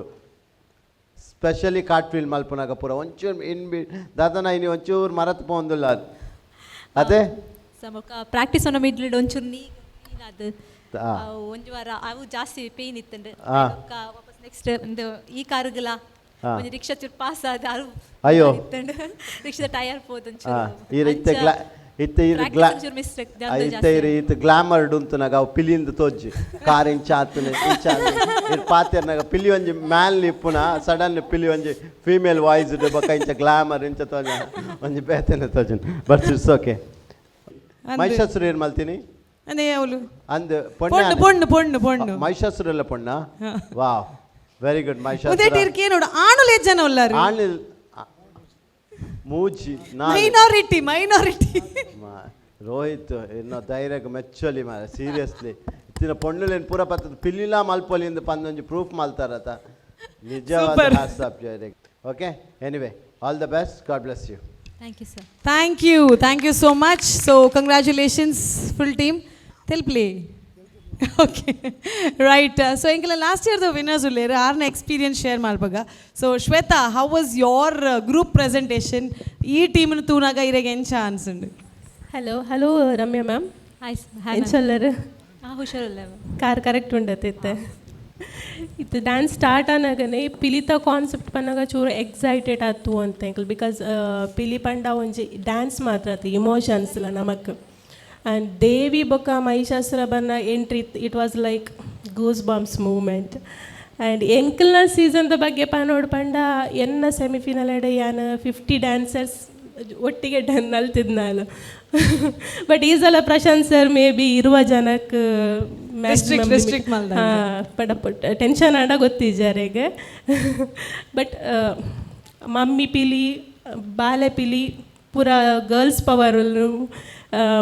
Speaker 4: specially cart wheel ಮಲ್ಪುನಾಗ ಪೂರ ಒಂಚೂರು ಇನ್ ಬಿ ದಾದನ ಇನಿ ಒಂಚೂರು ಮರತ್ ಪೋಂದುಲ್ಲ ಅದೇ.
Speaker 20: ಬೊಕ್ಕ ಪ್ರಾಕ್ಟೀಸ್ ಒನ್ನ ಮಿಡ್ಲ್ ಒಂಚೂರು ನೀ ಅದು ಒಂಜಿ ವಾರ ಅವು ಜಾಸ್ತಿ ಪೇನ್ ಇತ್ತುಂಡು. ಬೊಕ್ಕ ವಾಪಸ್ ನೆಕ್ಸ್ಟ್ ಒಂದು ಈ ಕಾರುಗಳ ಒಂಜಿ ರಿಕ್ಷಾ ಚೂರು ಪಾಸ್ ಆದ ಅವು
Speaker 4: ಅಯ್ಯೋ.
Speaker 20: ಇತ್ತುಂಡು, ರಿಕ್ಷಾದ ಟೈರ್ ಪೋದು ಒಂಚೂರು.
Speaker 4: ಈರ್ ಇತ್ತೆ ಗ್ಲಾ ಇತ್ತೆ ಈರ್ ಗ್ಲಾ
Speaker 20: ಒಂಚೂರು ಮಿಸ್ಟೇಕ್
Speaker 4: ಇತ್ತೆ ಈರ್ ಇತ್ತೆ ಗ್ಲಾಮರ್ ಉಂತುನಾಗ ಅವು ಪಿಲಿಂದ ತೋಜಿ ಕಾರ್ ಇಂಚ ಆತುನೆ ಇಂಚ ಇರ್ ಪಾತೆರ್ನಾಗ ಪಿಲಿ ಒಂಜಿ ಮ್ಯಾನ್ ಇಪ್ಪುನ ಸಡನ್ ಪಿಲಿ ಒಂಜಿ ಫೀಮೇಲ್ ವಾಯ್ಸ್ ಬೊಕ್ಕ ಇಂಚ ಗ್ಲಾಮರ್ ಇಂಚ ತೋಜ ಒಂಜಿ ಬೇತೆನೆ ತೋಜನ್. But it's okay. Mahishasura ಏನ್ ಮಲ್ತೀನಿ
Speaker 3: ಅದೇ ಅವಳು
Speaker 4: ಅಂದ್
Speaker 3: ಪೊಣ್ಣು ಪೊಣ್ಣು ಪೊಣ್ಣು ಪೊಣ್ಣು
Speaker 4: Mahishasura ಪೊಣ್ಣ. Wow, very good. Mahishasura
Speaker 3: ಉದೇಟಿ ಇರ್ಕೆ ನೋಡು ಆಣುಲು ಏತ್ ಜನ ಉಲ್ಲಾರು?
Speaker 4: ಆಣು ಮೂಜಿ
Speaker 3: ಮೈನಾರಿಟಿ ಮೈನಾರಿಟಿ.
Speaker 4: ರೋಹಿತ್ ಎನ್ನ ಧೈರ್ಯಕ್ಕೆ ಮೆಚ್ಚೊಲಿ ಮಾರ ಸೀರಿಯಸ್ಲಿ. ಇತ್ತಿನ ಪೊಣ್ಣುಲೇನು ಪೂರ ಪತ್ತದ ಪಿಲ್ಲಿಲ ಮಲ್ಪೊಲಿ ಇಂದು ಪಂದೊಂಜಿ ಪ್ರೂಫ್ ಮಲ್ತಾರತ ನಿಜವಾದ hats off. Okay, anyway, all the best, God bless you.
Speaker 20: Thank you sir.
Speaker 3: Thank you, thank you so much. So congratulations full team. ತೆಲ್ಪ್ಲಿ okay right. So ಎಂಕಲ last ಇಯರ್ದ winners ಉಲ್ಲೇರು ಆರ್ನ experience share ಮಲ್ಪಗ. So Shweta, how was your group presentation? ಈ ಟೀಮ್ನ ತೂನಾಗ ಇರೆಗೆ ಎಂಚ ಅನ್ಸುಂಡು?
Speaker 8: Hello hello Ramya ma'am.
Speaker 20: Hi.
Speaker 8: ಎಂಚೊಲ್ಲರು?
Speaker 20: ಹುಷಾರುಲ್ಲ.
Speaker 8: Car correct ಉಂಡತ್ತಿತ್ತೆ. ಇತ್ತು dance start ಆನಾಗನೆ ಪಿಲಿತ concept ಪನ್ನಾಗ ಚೂರು excited ಆತು ಅಂತ ಎಂಕಲ್, because ಪಿಲಿ ಪಂಡ ಒಂಜಿ ಡ್ಯಾನ್ಸ್ ಮಾತ್ರ ಆತು, ಇಮೋಷನ್ಸ್ ಇಲ್ಲ ನಮಕ್. ಆ್ಯಂಡ್ ದೇವಿ ಬೊಕ್ಕ ಮಹಿಷಾಸುರ ಬನ್ನ entry, it was like goose bumps moment. And ಎಂಕಲ್ನ ಸೀಸನ್ದ ಬಗ್ಗೆ ಪನೋಡು ಪಂಡ ಎನ್ನ ಸೆಮಿಫಿನಲ್ ಎಡೆ ಯಾನ್ 50 ಡ್ಯಾನ್ಸರ್ಸ್ ಒಟ್ಟಿಗೆ ನಲ್ತಿದ್ನಾಲು. ಬಟ್ ಈ ಸಲ ಪ್ರಶಾಂತ್ sir may be ಇರುವ ಜನಕ್ಕೆ ಪಡ ಟೆನ್ಷನ್ ಆಡ ಗೊತ್ತಿಜಾರೆಗೆ. ಬಟ್ ಮಮ್ಮಿ ಪಿಲಿ ಬಾಲೆ ಪಿಲಿ ಪೂರ ಗರ್ಲ್ಸ್ ಪವರ್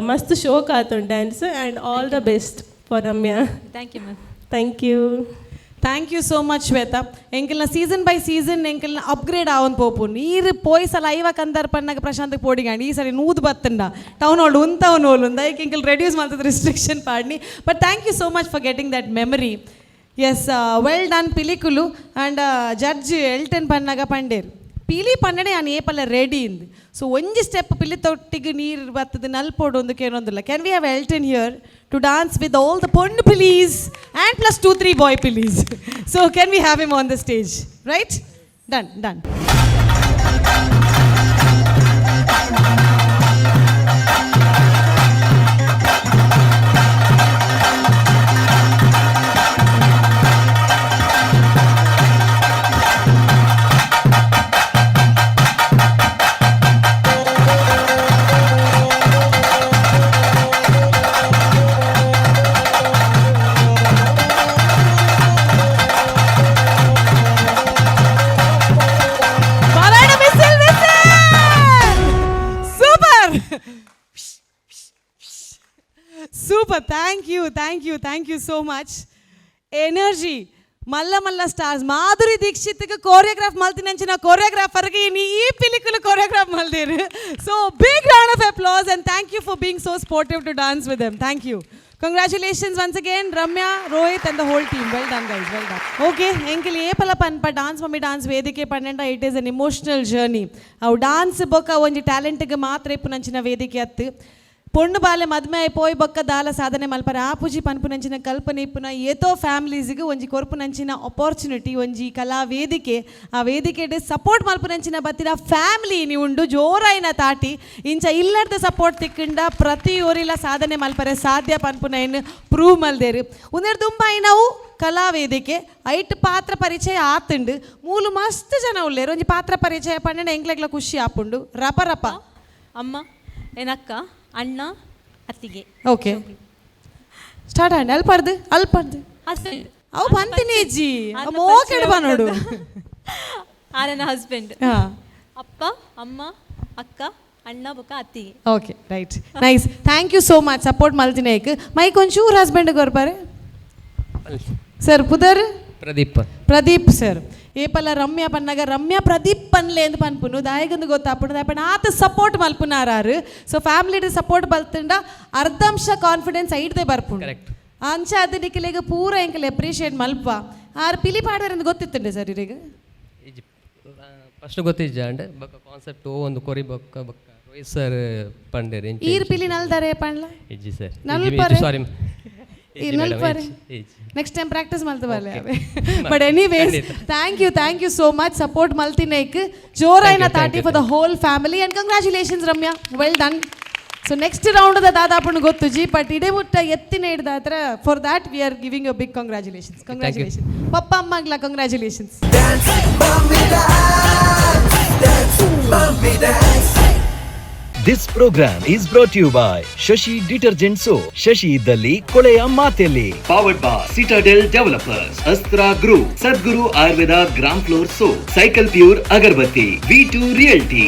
Speaker 8: ಮಸ್ತ್ ಶೋಕ್ ಆತು dance. And all the best for Ramya.
Speaker 20: Thank you ma'am.
Speaker 8: Thank you.
Speaker 3: Thank you so much Shweta. ಎಂಕಲ್ನ season by season ಎಂಕಲ್ನ upgrade ಆವನ್ ಪೋಪು ನೀರು ಪೋಯ್ ಸಲ ಐವ ಕಂದರ್ ಪನ್ನಾಗ ಪ್ರಶಾಂತ್ ಪೋಡಿಗಾಂಡ್ ಈ ಸರಿ ನೂದು ಬತ್ತಂಡ ಟೌನ್ ಹಾಲ್ ಉಂತವನ್ ಹೋಲ್ ಐಕ್ ಎಂಕಲ್ ರೆಡ್ಯೂಸ್ ಮಾಡ್ತದೆ restriction ಪಾಡ್ನಿ. But thank you so much for getting that memory. Yes, well done Pilikulu. And judge Elton ಪನ್ನಾಗ ಪಂಡೇರು ಪಿಲಿ ಪನ್ನಡೆ ನಾನು ಏಪಲ್ಲ ರೆಡಿ ಇಂದು. ಸೊ ಒಂಜಿ ಸ್ಟೆಪ್ ಪಿಲಿ ತೊಟ್ಟಿಗೆ ನೀರು ಬರ್ತದೆ ನಲ್ಪೋಡು ಒಂದು ಕೇನೊಂದಿಲ್ಲ. Can we have Elton here to dance with all the ponnu Pilis and plus 2-3 boy Pilis? So can we have him on the stage? Right, done done. Super, thank you, thank you, thank you so much. Energy Malla Malla stars Madhuri Dixit choreograph ಮಲ್ತಿನಂಚಿನ ಕೊರಿಯೋಗ್ರಾಫರ್ಗೆ ಈ ಪಿಲಿಕುಲು choreograph ಮಲ್ದೇರು. So big round of applause and thank you for being so sportive to dance with them. Thank you. Congratulations once again Ramya, Rohit and the whole team. Well done guys, well done. Okay, ಎಂಕಲ್ ಏಪಲ ಪನ್ಪ dance mummy dance ವೇದಿಕೆ ಪನ್ನೆಂಡ it is an emotional journey. ಅವು dance ಬೊಕ್ಕ ಒಂಜಿ ಟ್ಯಾಲೆಂಟ್ಗೆ ಮಾತ್ರ ಇಪ್ಪುನಂಚಿನ ವೇದಿಕೆ ಅತ್ತು. ಪೊಣ್ಣು ಬಾಲೆ ಮದ್ಮೆ ಪೋಯ್ ಬೊಕ್ಕ ದಾಲ ಸಾಧನೆ ಮಲ್ಪರ ಆಪುಜಿ ಪನ್ಪುನಂಚಿನ ಕಲ್ಪನೆ ಇಪ್ಪುನ ಏತೋ ಫ್ಯಾಮಿಲೀಸ್ಗೆ ಒಂಜಿ ಕೊರ್ಪುನಂಚಿನ ಅಪಾರ್ಚುನಿಟಿ ಒಂಜಿ ಕಲಾ ವೇದಿಕೆ. ಆ ವೇದಿಕೆಡ್ ಸಪೋರ್ಟ್ ಮಲ್ಪುನಂಚಿನ ಬತ್ತಿನ ಫ್ಯಾಮಿಲಿ ನೀವು ಉಂಡು ಜೋರಾಯಿನ ತಾಟಿ ಇಂಚ ಇಲ್ಲರ್ದ ಸಪೋರ್ಟ್ ತಿಕ್ಕಂಡ ಪ್ರತಿ ಒರಿಲ ಸಾಧನೆ ಮಲ್ಪರೆ ಸಾಧ್ಯ ಪನ್ಪುನೈನ್ ಪ್ರೂವ್ ಮಲ್ದೇರು. ಉಂದೆರ್ ದುಂಬಾಯಿನವು ಕಲಾ ವೇದಿಕೆ ಐಟ್ ಪಾತ್ರ ಪರಿಚಯ ಆತುಂಡು ಮೂಲು ಮಸ್ತ್ ಜನ ಉಲ್ಲೇರು ಒಂಜಿ ಪಾತ್ರ ಪರಿಚಯ ಪಂಡ ಎಂಕ್ಲೆಗ್ಲ ಖುಷಿ ಆಪುಂಡು. ರಪ ರಪ
Speaker 20: ಅಮ್ಮ ಏನಕ್ಕ ಅಣ್ಣ ಅತ್ತಿಗೆ.
Speaker 3: ಓಕೆ ಸ್ಟಾರ್ಟ್ ಆಂಡ್ ಅಲ್ಪರ್ದು ಅಲ್ಪರ್ದು ಅವು ಬಂತಿನೇಜಿ ಮೋಕೆಡ್ ಬನ್ನೋಡು.
Speaker 20: ಆ ನನ್ನ ಹಸ್ಬೆಂಡ್, ಅಪ್ಪ ಅಮ್ಮ ಅಕ್ಕ ಅಣ್ಣ ಬೊಕ್ಕ ಅತ್ತಿಗೆ.
Speaker 3: Okay right, nice. Thank you so much support ಮಲ್ತಿನೇಕ್. Mic ಒಂಚೂರು ಹಸ್ಬೆಂಡ್ ಕೊರ್ಪಾರೆ ಸರ್. ಪುದರ್
Speaker 21: ಪ್ರದೀಪ್.
Speaker 3: ಪ್ರದೀಪ್ ಸರ್ ಏಪಲ್ಲ ರಮ್ಯಾ ಪನ್ನಾಗ ರಮ್ಯಾ ಪ್ರದೀಪ್ ಪನ್ಲೆ ಎಂದು ಪನ್ಪುನು ದಾಯಗಂದು ಗೊತ್ತಾಪುಂಡು ದಾಯಪಂಡ ಆತ ಸಪೋರ್ಟ್ ಮಲ್ಪುನಾರಾರು. So family support ಬಲ್ತುಂಡ ಅರ್ಧಂಶ confidence ಐಡ್ದೆ ಬರ್ಪುಂಡು. ಅಂಚ ಅದು ನಿಕ್ಲೆಗ್ ಪೂರ ಎಂಕಲ್ ಅಪ್ರಿಷಿಯೇಟ್ ಮಲ್ಪ. ಆರ್ ಪಿಲಿ ಪಾಡ್ವೆರ್ ಗೊತ್ತಿತ್ತುಂಡೆ ಸರ್ ಇರೆಗ್?
Speaker 21: ಫಸ್ಟ್ ಗೊತ್ತಿಜ್ಜಾಂಡ್. ಬೊಕ್ಕ ಕಾನ್ಸೆಪ್ಟ್ ಓ ಒಂದು ಕೊರಿ ಬೊಕ್ಕ ಬೊಕ್ಕ ರೋಹಿತ್ ಸರ್ ಪಂಡೇರ್.
Speaker 3: ಈರ್ ಪಿಲಿ ನಲ್ದಾರೆ ಪಂಡ್ಲ?
Speaker 21: ಇಜ್ಜಿ ಸರ್.
Speaker 3: ನಲ್ಪರೆ?
Speaker 21: ಸಾರಿ.
Speaker 3: ನಲ್ಪರೆ? ನೆಕ್ಸ್ಟ್ ಟೈಮ್ ಪ್ರಾಕ್ಟೀಸ್ ಮಲ್ತು ಬರಲೆ. But anyways, thank you, thank you so much support ಮಲ್ತಿನೇಕ್. ಜೋರಾಯಿನ ತಾಟಿ for the whole family, and congratulations Ramya, well done. So next round ದಾದಾಪುಂಡು ಗೊತ್ತುಜಿ, ಬಟ್ ಇಡೇ ಮುಟ್ಟ ಎತ್ತಿನ ಹಿಡ್ದಾತ್ರ, for that we are giving a big congratulations. Congratulation. ಪಪ್ಪ ಅಮ್ಮಗ್ಲ congratulations.
Speaker 1: This program is brought you by Shashi detergent soap. Shashi ಇದ್ದಲ್ಲಿ ಕೊಳೆಯ ಮಾತೆಲ್ಲಿ. Powered by Citadel Developers, Astra Group, Sadguru Ayurveda gram flour soap, Cycle Pure agarbatti, V2 Realty.